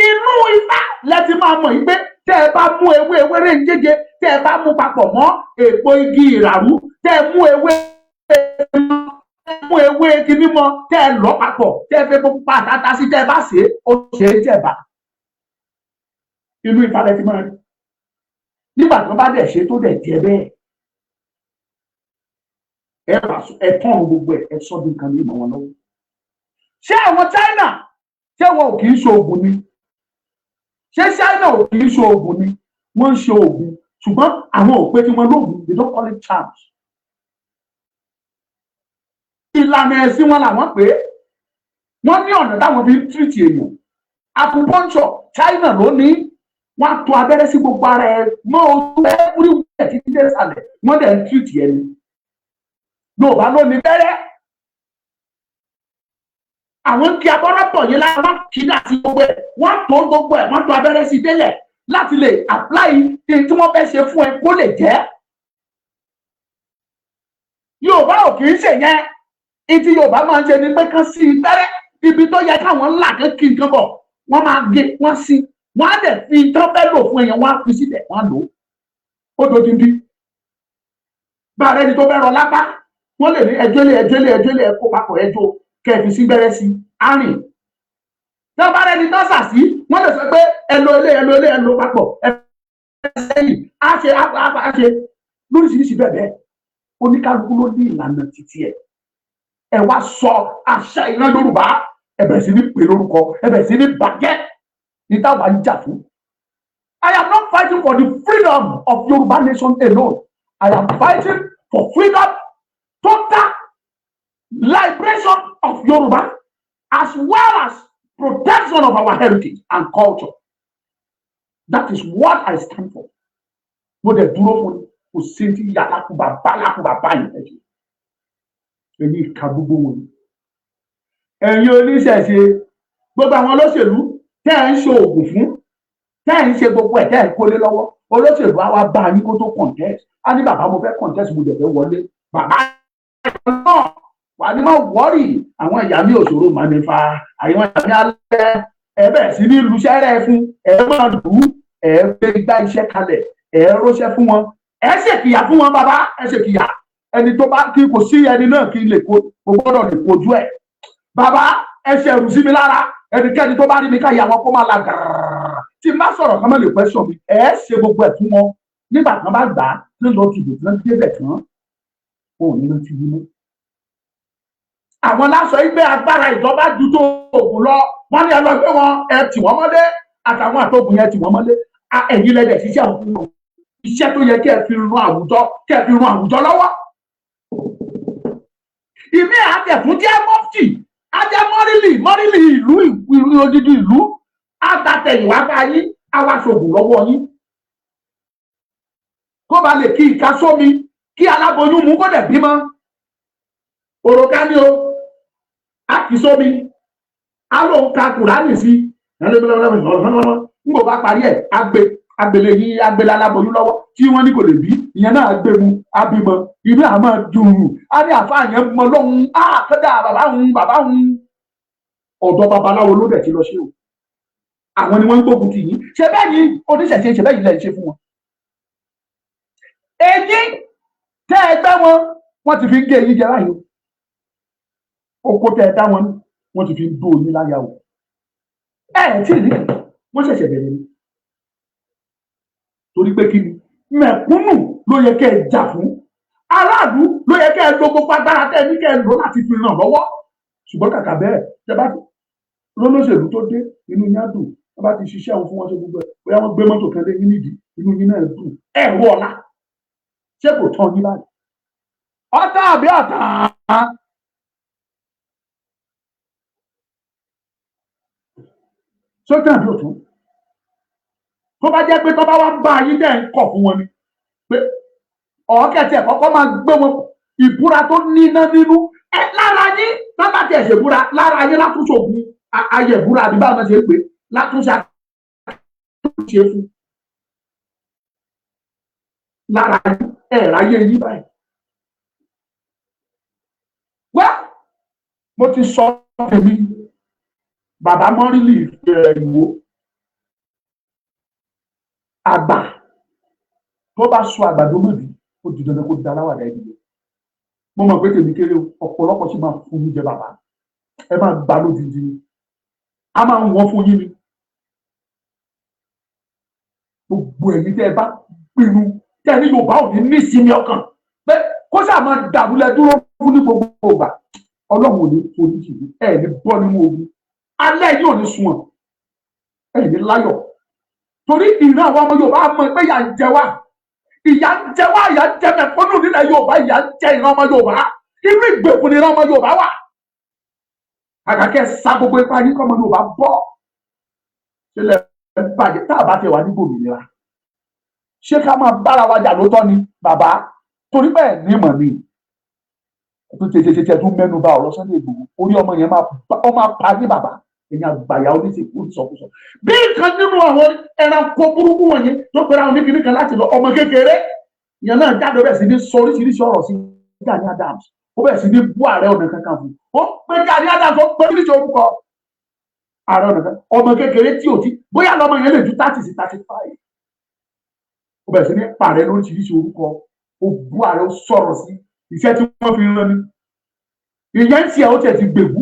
inú Ifá lẹ ti máa mọ̀ yìí pé tẹ́ ẹ bá mú ewé ewéré ń jẹjẹ, tẹ́ ẹ bá mú papọ̀ mọ́ èpo igi ìràrú, tẹ́ ẹ mú ewé kíní mọ́, tẹ́ ẹ lọ́ papọ̀, tẹ́ ẹ fẹ́ pupa àtàtà sí, tẹ́ ẹ bá ṣe é, ó ṣe é jẹ̀bà. Inú Ifá lẹ ti máa rí. Nígbà tí wọ́n bá dẹ̀ ṣe tó dẹ̀ jẹ́ bẹ́ẹ̀, ẹ wà ẹ tọ́run gbogbo ẹ, ẹ sọ́ di nǹkan ní ìmọ̀ wọn lọ́wọ́. Ṣé àwọn China, ṣé wọn ò kì í ṣe oògùn ni? Ṣé China ò kì í ṣe oògùn ni? Wọ́n ń ṣe oògùn, ṣùgbọ́n àwọn ò pé tí wọ́n lóògùn. They don't call it charms. Ìlànà ẹ̀sìn wọn làwọn pè é. Wọ́n ní ọ̀nà táwọn fi ń treat èèyàn. Acupuncture, China ló ní. Wọ́n á tó abẹ́rẹ́ sí gbogbo ara ẹ mọ́ ojú, everywhere, títí dé ìsàlẹ̀. Wọ́n dẹ̀ ń treat ẹni. Yorùbá ló ní bẹ́rẹ́. Àwọn ń kí abọ́rọ́ bọ̀ yín lára, wọ́n kì í dà sí gbogbo ẹ̀, wọ́n tó gbogbo ẹ̀, wọ́n tó abẹ́rẹ́ sí délẹ̀ láti lè apply ní tí wọ́n fẹ́ ṣe fún ẹ kó lè jẹ́. Yorùbá ò kì í ṣe yẹn. Ìtí Yorùbá máa ń ṣe ni pé kán sí bẹ́rẹ́ ibi tó yẹ káwọn ńlá kan kí nǹkan bọ̀, wọ́n máa gé, wọ́n sí, wọ́n á dẹ̀ fi tán fẹ́ lò fún èèyàn, wọ́n á fi síbẹ̀, wọ́n á lò ó, ó dodindi. Bá a rẹni tó fẹ́ rọ lápá, wọ́n lè ní ẹjọ́ lé, ẹjọ́ lé, ẹjọ́ lé, ẹkó papọ̀, ẹjọ́ kẹ́ fi sí gbẹ́rẹ́ sí arìn. Tí wọ́n bá rẹni tán sà sí, wọ́n lè sọ pé ẹ lo ilé, ẹ lo ilé, ẹ lo papọ̀, ẹ sẹ́yìn, á ṣe á ṣe lóríṣiríṣi bẹ́ẹ̀ bẹ́ẹ̀. Oníkálukú ló ní ìlànà títí ẹ̀. Ẹ wá sọ àṣà ìran Yorùbá, ẹ bẹ̀rẹ̀ sí ní pè lórúkọ, ẹ bẹ̀rẹ̀ sí ní bàjẹ́ ní táwa ń jà fún. I am not fighting for the freedom of Yorùbá nation alone. I am fighting for freedom, total liberation of Yorùbá, as well as Protection of our heritage and culture, that is what I stand for. Mo dẹ̀ dúró fún kò sí ti yàrá kú bàbá lákú bàbá yìí fẹ́ ṣe. Èyí ìka gbogbo wọn, ẹ̀yin oníṣẹ̀ṣe, gbogbo àwọn olóṣèlú tẹ́ ẹ̀ ń ṣe oògùn fún, tẹ́ ẹ̀ ń ṣe gbogbo ẹ̀, tẹ́ ẹ̀ ń kólé lọ́wọ́, olóṣèlú á wá bá yín kó tó contest, á ní, "Bàbá, mo fẹ́ contest, mo dẹ̀ fẹ́ wọlé." Bàbá náà wà ní, "Má worry, àwọn ìyá mi òṣòro mà ní fa àwọn ìyá mi alẹ́." Ẹ bẹ̀rẹ̀ sí ní luṣẹ́rẹ́ fún ẹ, máa lù ú, ẹ gbé gbá iṣẹ́ kalẹ̀, ẹ róṣẹ́ fún wọn, ẹ ṣèkìyà fún wọn. Bàbá, ẹ ṣèkìyà ẹni tó bá kí kò sí ẹni náà kí lè kó, kò gbọ́dọ̀ lè kojú ẹ̀. Bàbá, ẹ ṣẹ̀rù sí mi lára. Ẹnikẹ́ni tó bá rí mi ká yà wọn kó máa la gàràrà tí n bá sọ̀rọ̀ kán má lè pẹ́ sọ mi. Ẹ ṣe gbogbo ẹ̀ fún wọn. Nígbà tí wọ́n bá gbà á tí ń lọ tìbò tí wọ́n débẹ̀ tán, wọn ò ní rántí yín mọ́. Àwọn lásọ yìí gbé agbára ìjọba ju tó oògùn lọ. Wọ́n ní ẹ lọ gbé wọn, ẹ tì wọ́n mọ́lé, àtàwọn àtògùn yẹn tì wọ́n mọ́lé. Ẹ̀yin lẹ́dẹ̀ ṣiṣẹ́ àwọn fún wọn, iṣẹ́ tó yẹ kí ẹ fi ran àwùjọ, kí ẹ fi ran àwùjọ lọ́wọ́. Ìmí àtẹ̀tún jẹ́ mọ́fìtì, ajẹ́ mọ́rìlì mọ́rìlì ìlú, ìlú odidi ìlú àtàtẹ̀yìnwá bá yín, àwa ṣògùn lọ́wọ́ yín kó ba lè kí ìka sómi, kí aláboyún mú kó dẹ̀ bímọ. Òròká ni o, a kì í sómi, a lóun ka Kùránì sí n kò bá parí ẹ̀, agbe agbèlè yín, agbèlè aláboyún lọ́wọ́ tí wọ́n ní kò lè bí, ìyẹn náà gbé mu, abímọ. Ìlú àmọ́ dùn á ní àfa yẹn mọ lóhun á kọ́dà bàbá òun, bàbá òun ọ̀dọ̀ babaláwo ló dẹ̀ ti lọ ṣe o. Àwọn ni wọ́n ń gbógun tì yín. Ṣe bẹ́ẹ̀ ni oníṣẹ̀ṣe, ṣe bẹ́ẹ̀ yìí lẹ̀ ń ṣe fún wọn. Èyí tẹ́ ẹ gbẹ́ wọn, wọ́n ti fi ń gé eyín jẹ láyò oko. Tẹ́ ẹ dá wọn, wọ́n ti fi ń dó oyin láyà o. Ẹ ẹ tí ì rí, wọ́n ṣẹ̀ṣẹ̀ bẹ̀rẹ̀ ni. Torí pé kí ni? Mẹ̀kúnnù ló yẹ kẹ́ ẹ jà fún, aráàlú ló yẹ kẹ́ ẹ lo gbogbo agbára tẹ́ ẹ ní kẹ́ ẹ lò láti fi ràn lọ́wọ́. Ṣùgbọ́n kàkà bẹ́ẹ̀, tẹ́ bá lólóṣèlú tó dé, inú yín á dùn. Wọ́n bá ti ṣiṣẹ́ òun fún wọn, ṣe gbogbo ẹ̀, bóyá wọ́n gbé mọ́tò kan lé yín nídìí, inú yín náà dùn. Ẹ̀ wọ ọ̀la, ṣé kò tán yín báyìí? Ọ̀tá àbí ọ̀tá? Sójà àbí òtún? Tó bá jẹ́ pé tó bá wá bá yín dẹ̀ ń kọ̀ fún wọn ni pé ọ̀ọ́kẹ́tì ẹ̀ kọ́kọ́ máa gbé wọn ìbúra tó níná nínú ẹ lára yín, tó bá tiẹ̀ ṣèbúra lára yín, látúnṣe ògùn ayẹ̀búra àbí báwọn náà ṣe ń pè látúnṣe àtúnṣe fún lára yín, ẹ̀ ráyé yín báyìí. Wá, mo ti sọ tèmi. Bàbá mọ́rìlì ìwò àgbà tó bá sọ àgbàdo mọ̀bí, ó di dandan kó da aláwàdà ìdílé. Mo mọ̀ pé tèmi kéré o, ọ̀pọ̀lọpọ̀ sì máa fún yín jẹ. Bàbá, ẹ máa gbà lódìdí ni, a máa ń wọ́n fún yín ni. Gbogbo ẹ̀yin tẹ́ ẹ bá pinnu, tẹ́ ẹ ní Yorùbá ò ní nísinmi ọkàn, pé kó sáà máa dàrúlẹ̀ dúró fún ní gbogbo ìgbà, Ọlọ́run ò ní forí jì ní ẹ̀ ní bọ́ nínú ogun. Alẹ́ yìí ò ní sunwọ̀n, ẹ̀ ní láyọ̀, torí ìran àwọn ọmọ Yorùbá mọ̀ pé ìyà ń jẹ wá, ìyà ń jẹ wá, ìyà ń jẹ mẹ̀kúnnù nílẹ̀ Yorùbá, ìyà ń jẹ ìran ọmọ Yorùbá. Inú ìgbèkùn ní ìran ọmọ Yorùbá wà. Àkàkẹ́ sa gbogbo ipa yín kọ́ ọmọ Yorùbá bọ́ sílẹ̀ bàjẹ́. Tá a bá tẹ̀ wá ní gbòmìnira, ṣé ká máa bára wa jà lóòótọ́ ni, bàbá? Torí bẹ́ẹ̀ ní mọ̀ ni tó ṣe ṣe ṣe tún mẹ́nu bà ọ̀rọ̀ Sunday Igboho. Orí ọmọ yẹn máa pa ní bàbá. Ẹ̀yin àgbàyà oníṣègùn ìsọkúsọ bí nǹkan nínú àwọn ẹranko burúkú wọ̀nyí tó pera àwọn oníkìní kan láti lọ. Ọmọ kékeré yẹn náà jáde, ó bẹ̀rẹ̀ sí ní sọ oríṣiríṣi ọ̀rọ̀ sí Gani Adams, ó bẹ̀rẹ̀ sí ní bú Ààrẹ Ọ̀nà Kakanfò, ó pé Gani Adams, ó pé oríṣiríṣi orúkọ Ààrẹ Ọ̀nà Kakanfò. Ọmọ kékeré tí ò tí bóyá lọmọ yẹn lè ju 30 sí 35, ó bẹ̀rẹ̀ sí ní pààrẹ lóríṣiríṣi orúkọ, ó bú ààrẹ, ó sọ̀rọ̀ sí iṣẹ́ tí wọ́n fi rán ni. Ìyẹn ń tiẹ̀, ó tiẹ̀ ti gbègbú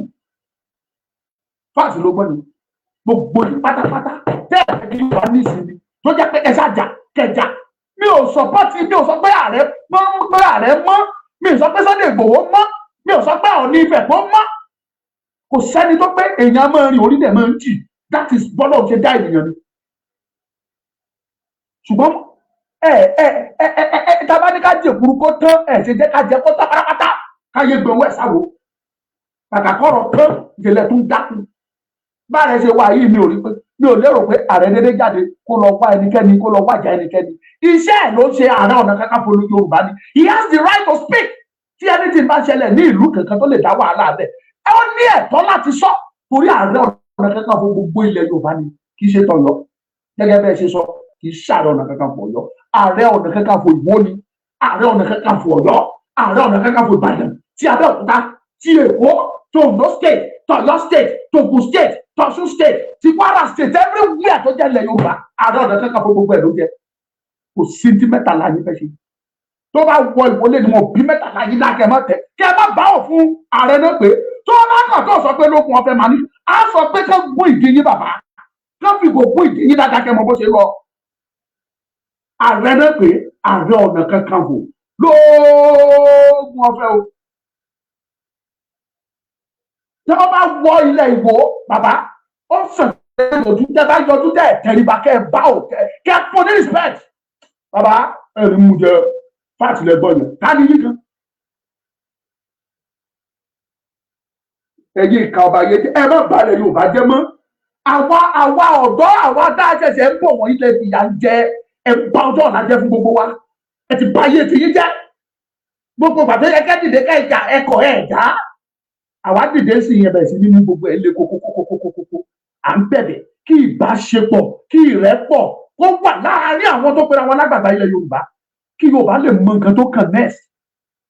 fáàsì ló gbọ́ ni. Gbogbo yìí pátápátá tẹ́ ẹ̀ kí wàá ní ìsinmi tó jẹ́ pé ẹ ṣáàjà kẹjà. Mi ò support, mi ò sọ pé ààrẹ mọ́, pé ààrẹ mọ́. Mi ò sọ pé Sunday Igboho mọ́. Mi ò sọ pé Ọọ̀ni Ifẹ̀ kó mọ́. Kò sẹ́ni tó pé. Èèyàn máa rìn, orí dẹ̀ máa ń jì. That is bọ́lá ṣe dá ènìyàn ni. Ṣùgbọ́n ẹ ẹ ẹ ẹ ẹ tá a bá ní ká jèkúrú kó tán, ẹ ṣe jẹ́ ká jẹ kó tán pátápátá, káyé gbẹ̀wò ẹ̀ sáwò. Kàkà kọ̀rọ̀ tán, ìṣẹ̀lẹ̀ tó ń dákun. Báàrẹ ṣe wà yìí, mi ò rí pé, mi ò lérò pé ààrẹ dédé jáde kó lọ wá ẹnikẹ́ni, kó lọ wájà ẹnikẹ́ni. Iṣẹ́ ẹ̀ ló ń ṣe. Ààrẹ Ọ̀nà Kakanfò Yorùbá ni. He has the right to speak. Tí anything bá ṣẹlẹ̀ ní ìlú kankan tó lè dá wàhálà bẹ̀, ẹ ó ní ẹ̀tọ́ láti sọ, torí Ààrẹ Ọ̀nà Kakanfò gbogbo ilẹ̀ Yorùbá ni, kì í ṣe tọ̀yọ́. Gẹ́gẹ́ bẹ́ẹ̀ ṣe sọ, kì í ṣààrẹ Ọ̀nà Kakanfò Ọ̀yọ́. Ààrẹ Ọ̀nà Kakanfò Ìwó ni, Ààrẹ Ọ̀nà Kakanfò Ọ̀yọ́, Ààrẹ Ọ̀nà Kakanfò Ìbàdàn, ti Abẹ́òkúta, ti Èkó, tOndo State, tỌ̀yọ́ State, tÒgùn State, tỌ̀ṣun State, ti Kwara State, everywhere tó jẹ́ ilẹ̀ Yorùbá, Ààrẹ Ọ̀nà Kakanfò gbogbo ẹ̀ ló jẹ́. Kò sí ti mẹ́tàlá yín fẹ́ ṣe. Tó bá wọ ìwọlé ni wọn bí mẹ́tàlá yín dákẹ́ mọ́ tẹ kí ẹ má bá ò fún ààrẹ náà pé tó bá kàn tó sọ pé lókun ọ̀fẹ́ màá ní á sọ pé kán gún ìdí yín, bàbá, kán fi kò gún ìdí yín dáadáa kẹ́ mọ bó ṣe lọ. Ààrẹ náà pé Ààrẹ Ọ̀nà Kakanfò lóògùn ọ̀fẹ́ o. Tí wọ́n bá wọ ilẹ̀ Ìwó, bàbá, ó sàn yọjú. Tẹ bá yọjú, tẹ tẹríba, kẹ bá ò kẹ fún ní respect, bàbá, ẹ̀rí mú jẹ fáàtì lẹ́gbọ́n yẹn ká ní yín kan. Ẹ̀yin ìka ọba yẹn, ẹ má balẹ̀ Yorùbá jẹ́ mọ́. Àwa ọ̀dọ́, àwa tá a ṣẹ̀ṣẹ̀ ń bọ̀ wọ̀nyí, lè fìyà ń jẹ. Ẹ bá ọjọ́ ọ̀la jẹ́ fún gbogbo wa. Ẹ ti bá ayé tiyín jẹ́. Gbogbo bàtẹ́ yẹ kẹ́ dìde ká ìjà ẹkọ̀ ẹ̀ já, àwa dìde sí yẹn, bẹ̀rẹ̀ sí nínú gbogbo ẹ̀ lé kókókókókókó. À ń bẹ̀bẹ̀ kí ìbáṣepọ̀, kí ìrẹ́pọ̀ kó wà láàárín àwọn tó pera wọn lágbàgbà ilẹ̀ Yorùbá, kí Yorùbá lè mọ nǹkan tó kàn next.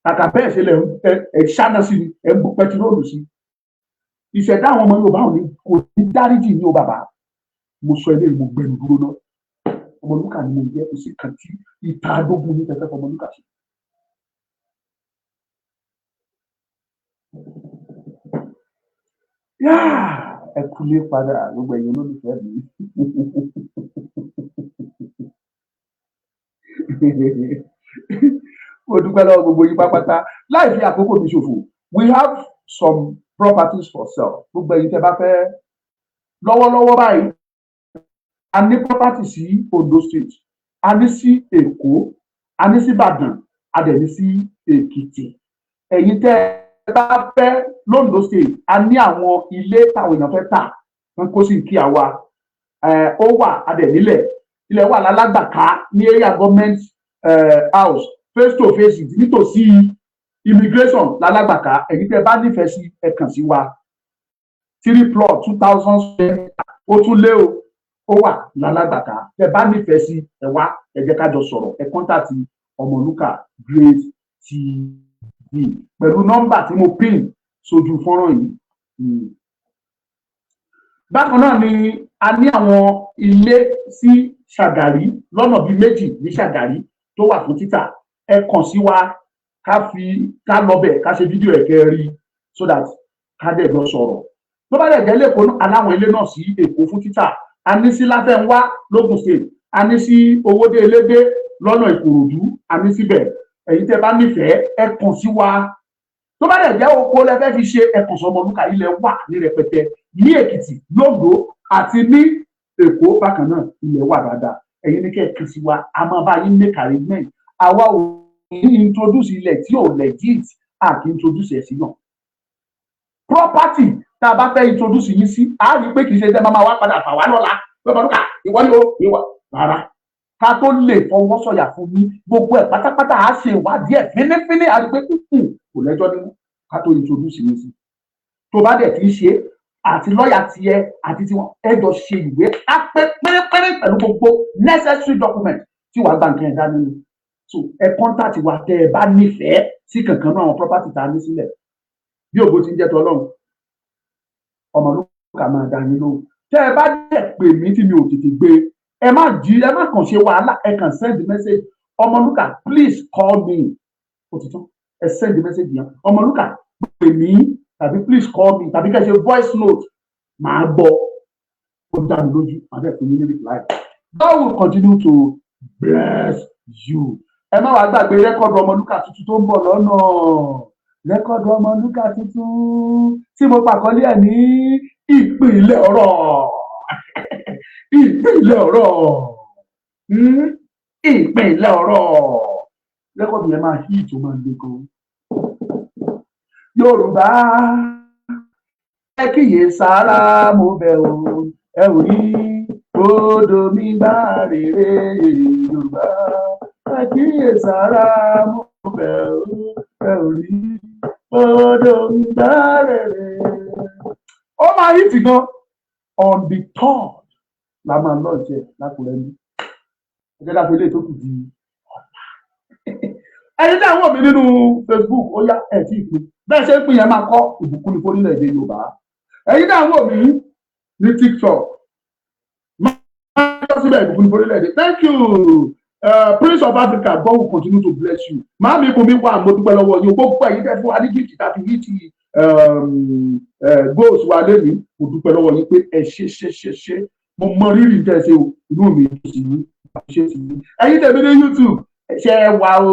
Kàkà bẹ́ẹ̀ ṣe lẹ̀ ẹ̀ ṣáná sí ni, ẹ̀ ń bu pẹtiróòlù sí ìṣẹ̀dá àwọn ọmọ Yorùbá. Ò ní kò ní dáríjì ní o. Bàbá, mo sọ eléyìí, mo gbẹnu dúró náà. Ọmọlúkà ni mo jẹ́. Kò sí kan tí ìta adógún ní tẹ́tẹ́ fọmọlúkà sí. Ẹ kúlé padà, gbogbo ẹ̀yin olólùfẹ́ mi. Mo dúpẹ́ lọ́wọ́ gbogbo yín pápátá. Láì fi àkókò mi ṣòfò, we have some properties for sale. Gbogbo ẹ̀yin tẹ́ bá fẹ́, lọ́wọ́lọ́wọ́ báyìí, a ní property sí Ondo State, a ní sí Èkó, a ní sí Ìbàdàn, a dẹ̀ ní sí Èkìtì. Ẹ̀yin tẹ́ ẹ bá fẹ́ lóńdó State, a ní àwọn ilé táwọn èèyàn fẹ́ tà wọ́n kó sí kí àwa ó wà. A dẹ̀ nílẹ̀, ilẹ̀ wà lálágbàká ní area government house, face to face, nítòsí immigration lálágbàká. Ẹ̀yin tẹ́ bá nífẹ̀ẹ́ sí, ẹ kàn sí wa. Three plot, 2,000 square meter, ó tún lé o, ó wà lálágbàká. Tẹ́ bá nífẹ̀ẹ́ sí, ẹ wá, ẹ jẹ́ ká jọ sọ̀rọ̀. Ẹ contact Ọmọlúkà Great TV pẹ̀lú nọ́mbà tí mo pin sójú fọ́nrán yìí. Bákan náà ni a ní àwọn ilé sí Ṣàgàrí, lọ́nà bíi méjì ní Ṣàgàrí tó wà fún títà. Ẹ kàn sí wa, ká fi ká lọ bẹ̀, ká ṣe fídíò ẹ̀ kẹ́ rí, so that ká dẹ̀ lọ sọ̀rọ̀. Tó bá dẹ̀ jẹ́ lẹ́kọ̀ọ́, aláwọn ilé náà sí Èkó fún títà. A ní sí Láfẹ́nwá lógùn State, a ní sí Owódé Elédé lọ́nà Ìkòròdú, a ní síbẹ̀. Ẹ̀yin tẹ́ bá nífẹ̀ẹ́, ẹ kàn sí wa. Tó bá dẹ̀ jẹ́ oko lẹ fẹ́ fi ṣe, ẹ kàn sí Ọmọlúkà. Ilẹ̀ wà ní rẹpẹtẹ ní Èkìtì, lóńdó àti ní Èkó bákan náà. Ilẹ̀ wà dáadáa. Ẹ̀yin ní kẹ́ ẹ kàn sí wa, a máa bá yín make arrangement. Àwa ò ní introduce ilẹ̀ tí ò legit, a kì í introduce ẹ̀ sí náà. Property tá a bá fẹ́ introduce yín sí, a rí i pé kì í ṣe tẹ́ máa wá padà fà wá lọ́la pé Ọmọlúkà ìwọ ni o ìwọ rárá. Ká tó lè fọwọ́ sọ̀yà fún yín, gbogbo ẹ̀ pátápátá, á ṣe ìwádìí ẹ̀ fínífíní, á rí i pé kò lẹ́jọ́ nínú ká tó introduce yín sí. Tó bá dẹ̀ ti ń ṣe, àti lọ́ọ̀yà tiẹ̀ àti tiwọn, ẹ jọ ṣe ìwé á pé pérépéré pẹ̀lú gbogbo necessary document tí wàá gba nǹkan ẹ̀ dání ni. So ẹ contact wa tẹ́ ẹ bá nífẹ̀ẹ́ sí kankan náà àwọn property tá a ní sílẹ̀. Bí ògo ti ń jẹ́ tọ́lọ́run, Ọmọlúkà máa dá yín lóhùn. Tẹ́ ẹ bá dẹ̀ pè mí tí mi ò tètè gbé, ẹ má jí, ẹ má kàn ṣe wàhálà, ẹ kàn send message: "Ọmọlúkà, please call me." Ó ti tán. Ẹ send message yẹn: "Ọmọlúkà, pè mí," tàbí "Please call me," tàbí kẹ́ ṣe voice note, màá gbọ́. Ó dá mi lójú, màá dẹ̀ fún yín ní reply. God will continue to bless you. Ẹ má wàá gbàgbé record Ọmọlúkà tuntun tó ń bọ̀ lọ́nà, record Ọmọlúkà tuntun tí mo pàkọ́lé ẹ̀ ní ìpìlẹ̀ ọ̀rọ̀, ìpìlẹ̀ ọ̀rọ̀, ìpìlẹ̀ ọ̀rọ̀. Record yẹn máa hit, ó máa le gan. Yorùbá, Kíyè sára, mo bẹ̀ o. Ẹ ò rí odò mi gbá rèrè. Yorùbá, ẹ kíyè sára, mo bẹ̀ o. Ẹ ò rí odò mi gbá rèrè. Ó máa hit gan. On the 3rd la máa launch ẹ̀ lákùrẹ́ ní. Ẹ jẹ́ ká fi eléyìí tó kù di ọ̀la. Ẹni tí àwọn mi nínú Facebook, ó yá, ẹ̀ tí ì pín. Bẹ́ẹ̀ ṣe ń pín yẹn, máa kọ́ ìbùkún ní fórílẹ̀-èdè Yorùbá. Ẹ̀yin tí àwọn mi ní TikTok, máa lọ síbẹ̀, ìbùkún ní fórílẹ̀-èdè. Thank you, Prince of Africa, God will continue to bless you. Màámi Bùnmi wà, mo dúpẹ́ lọ́wọ́ yín. Gbogbo ẹ̀yin tẹ́ fún wa ní gift tàbí hit goals wa lẹ́yìn, mo dúpẹ́ lọ́wọ́ yín pé ẹ ṣe ṣe ṣe ṣe. Mo mọ rírì tẹ́ ẹ ṣe o. Inú mi dùn sí yín, ṣe sí yín. Ẹ̀yin tẹ̀mí ní YouTube, ṣe wà o,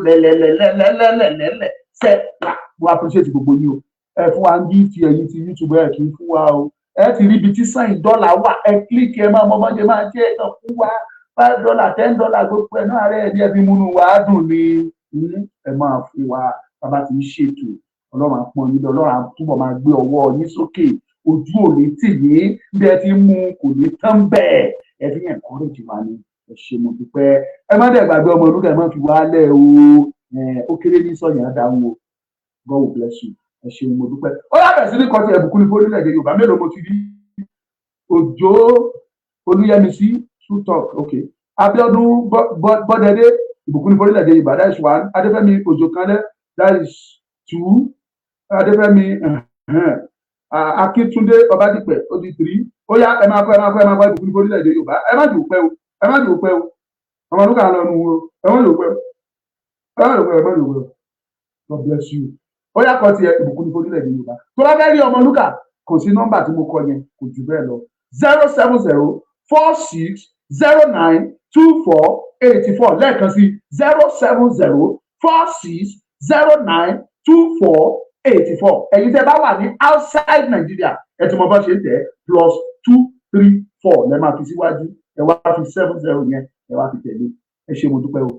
lẹ́lẹ́lẹ́lẹ́lẹ́lẹ́lẹ́ ṣe wà. Mo appreciate gbogbo yín o. Ẹ fún wa ní gift. Ẹ̀yin ti YouTube, ẹ kì í fún wa o. Ẹ ti rí ibi tí sign dollar wà, ẹ click, ẹ máa mọ bọ́n ṣe máa ṣe. Ẹ kàn fún wa $5, $10, gbogbo ẹ náà rẹ ní ẹ fi múnú wa dùn ni. Ẹ máa fún wa bàbá tí ń ṣètò. Ọlọ́run á pọ́n yín lọ, Ọlọ́run á túbọ̀ máa gbé ọwọ́ yín sókè. Ojú ò ní tì yín. Bí ẹ ti mú kò ní tán bẹ́ẹ̀. Ẹ fi encourage wa ni. Ẹ ṣé, mo dúpẹ́. Ẹ má dẹ̀ gbàgbé ọmọ olúkà, ẹ má fi wálẹ̀ o. Ó kéré ní sọ̀yìn àdáhùn o. God will bless you. Ẹ ṣeun, mo dúpẹ́. Ó yá, bẹ̀rẹ̀ sí ní kọ́tì ẹ̀bùkún ní fórílẹ̀-èdè Yorùbá. Mélòó mo ti rí? Òjó Olúyẹmísí, true talk, okay. Abíọ́dún Bọ́dẹdé, ìbùkún ní fórílẹ̀-èdè Yorùbá, that is one. Adéfẹ́mi Òjòkánlẹ̀, that is two. Adéfẹ́mi Akíntúndé Ọbádìpẹ̀, ó di three. Ó yá, ẹ máa kọ́, ẹ máa kọ́, ẹ máa kọ́. Ìbùkún ní fórílẹ̀-èdè Yorùbá. Ẹ má jù pẹ́ o, ẹ má jù pẹ́ o. Ọmọ ọdún kan lọ nù o. Ẹ má jù pẹ́ o, ẹ má jù pẹ́ o, ẹ má jù pẹ́ o. God bless you. Ó yá, kọ́ tiẹ̀, ìbùkún ní fórílẹ̀-èdè Yorùbá. Tó bá fẹ́ rí Ọmọlúkà, kò sí nọ́mbà tí mo kọ yẹn, kò jù bẹ́ẹ̀ lọ: 07046092484. Lẹ́ẹ̀kan sí, 07046092484. Ẹ̀yin tẹ́ bá wà ní outside Nigeria, ẹ ti mọ bá ṣe ń tẹ̀. +234 lẹ́ máa fi síwájú, ẹ wá fi 70 yẹn, ẹ wá fi tẹ̀lé. Ẹ ṣé, mo dúpẹ́ o.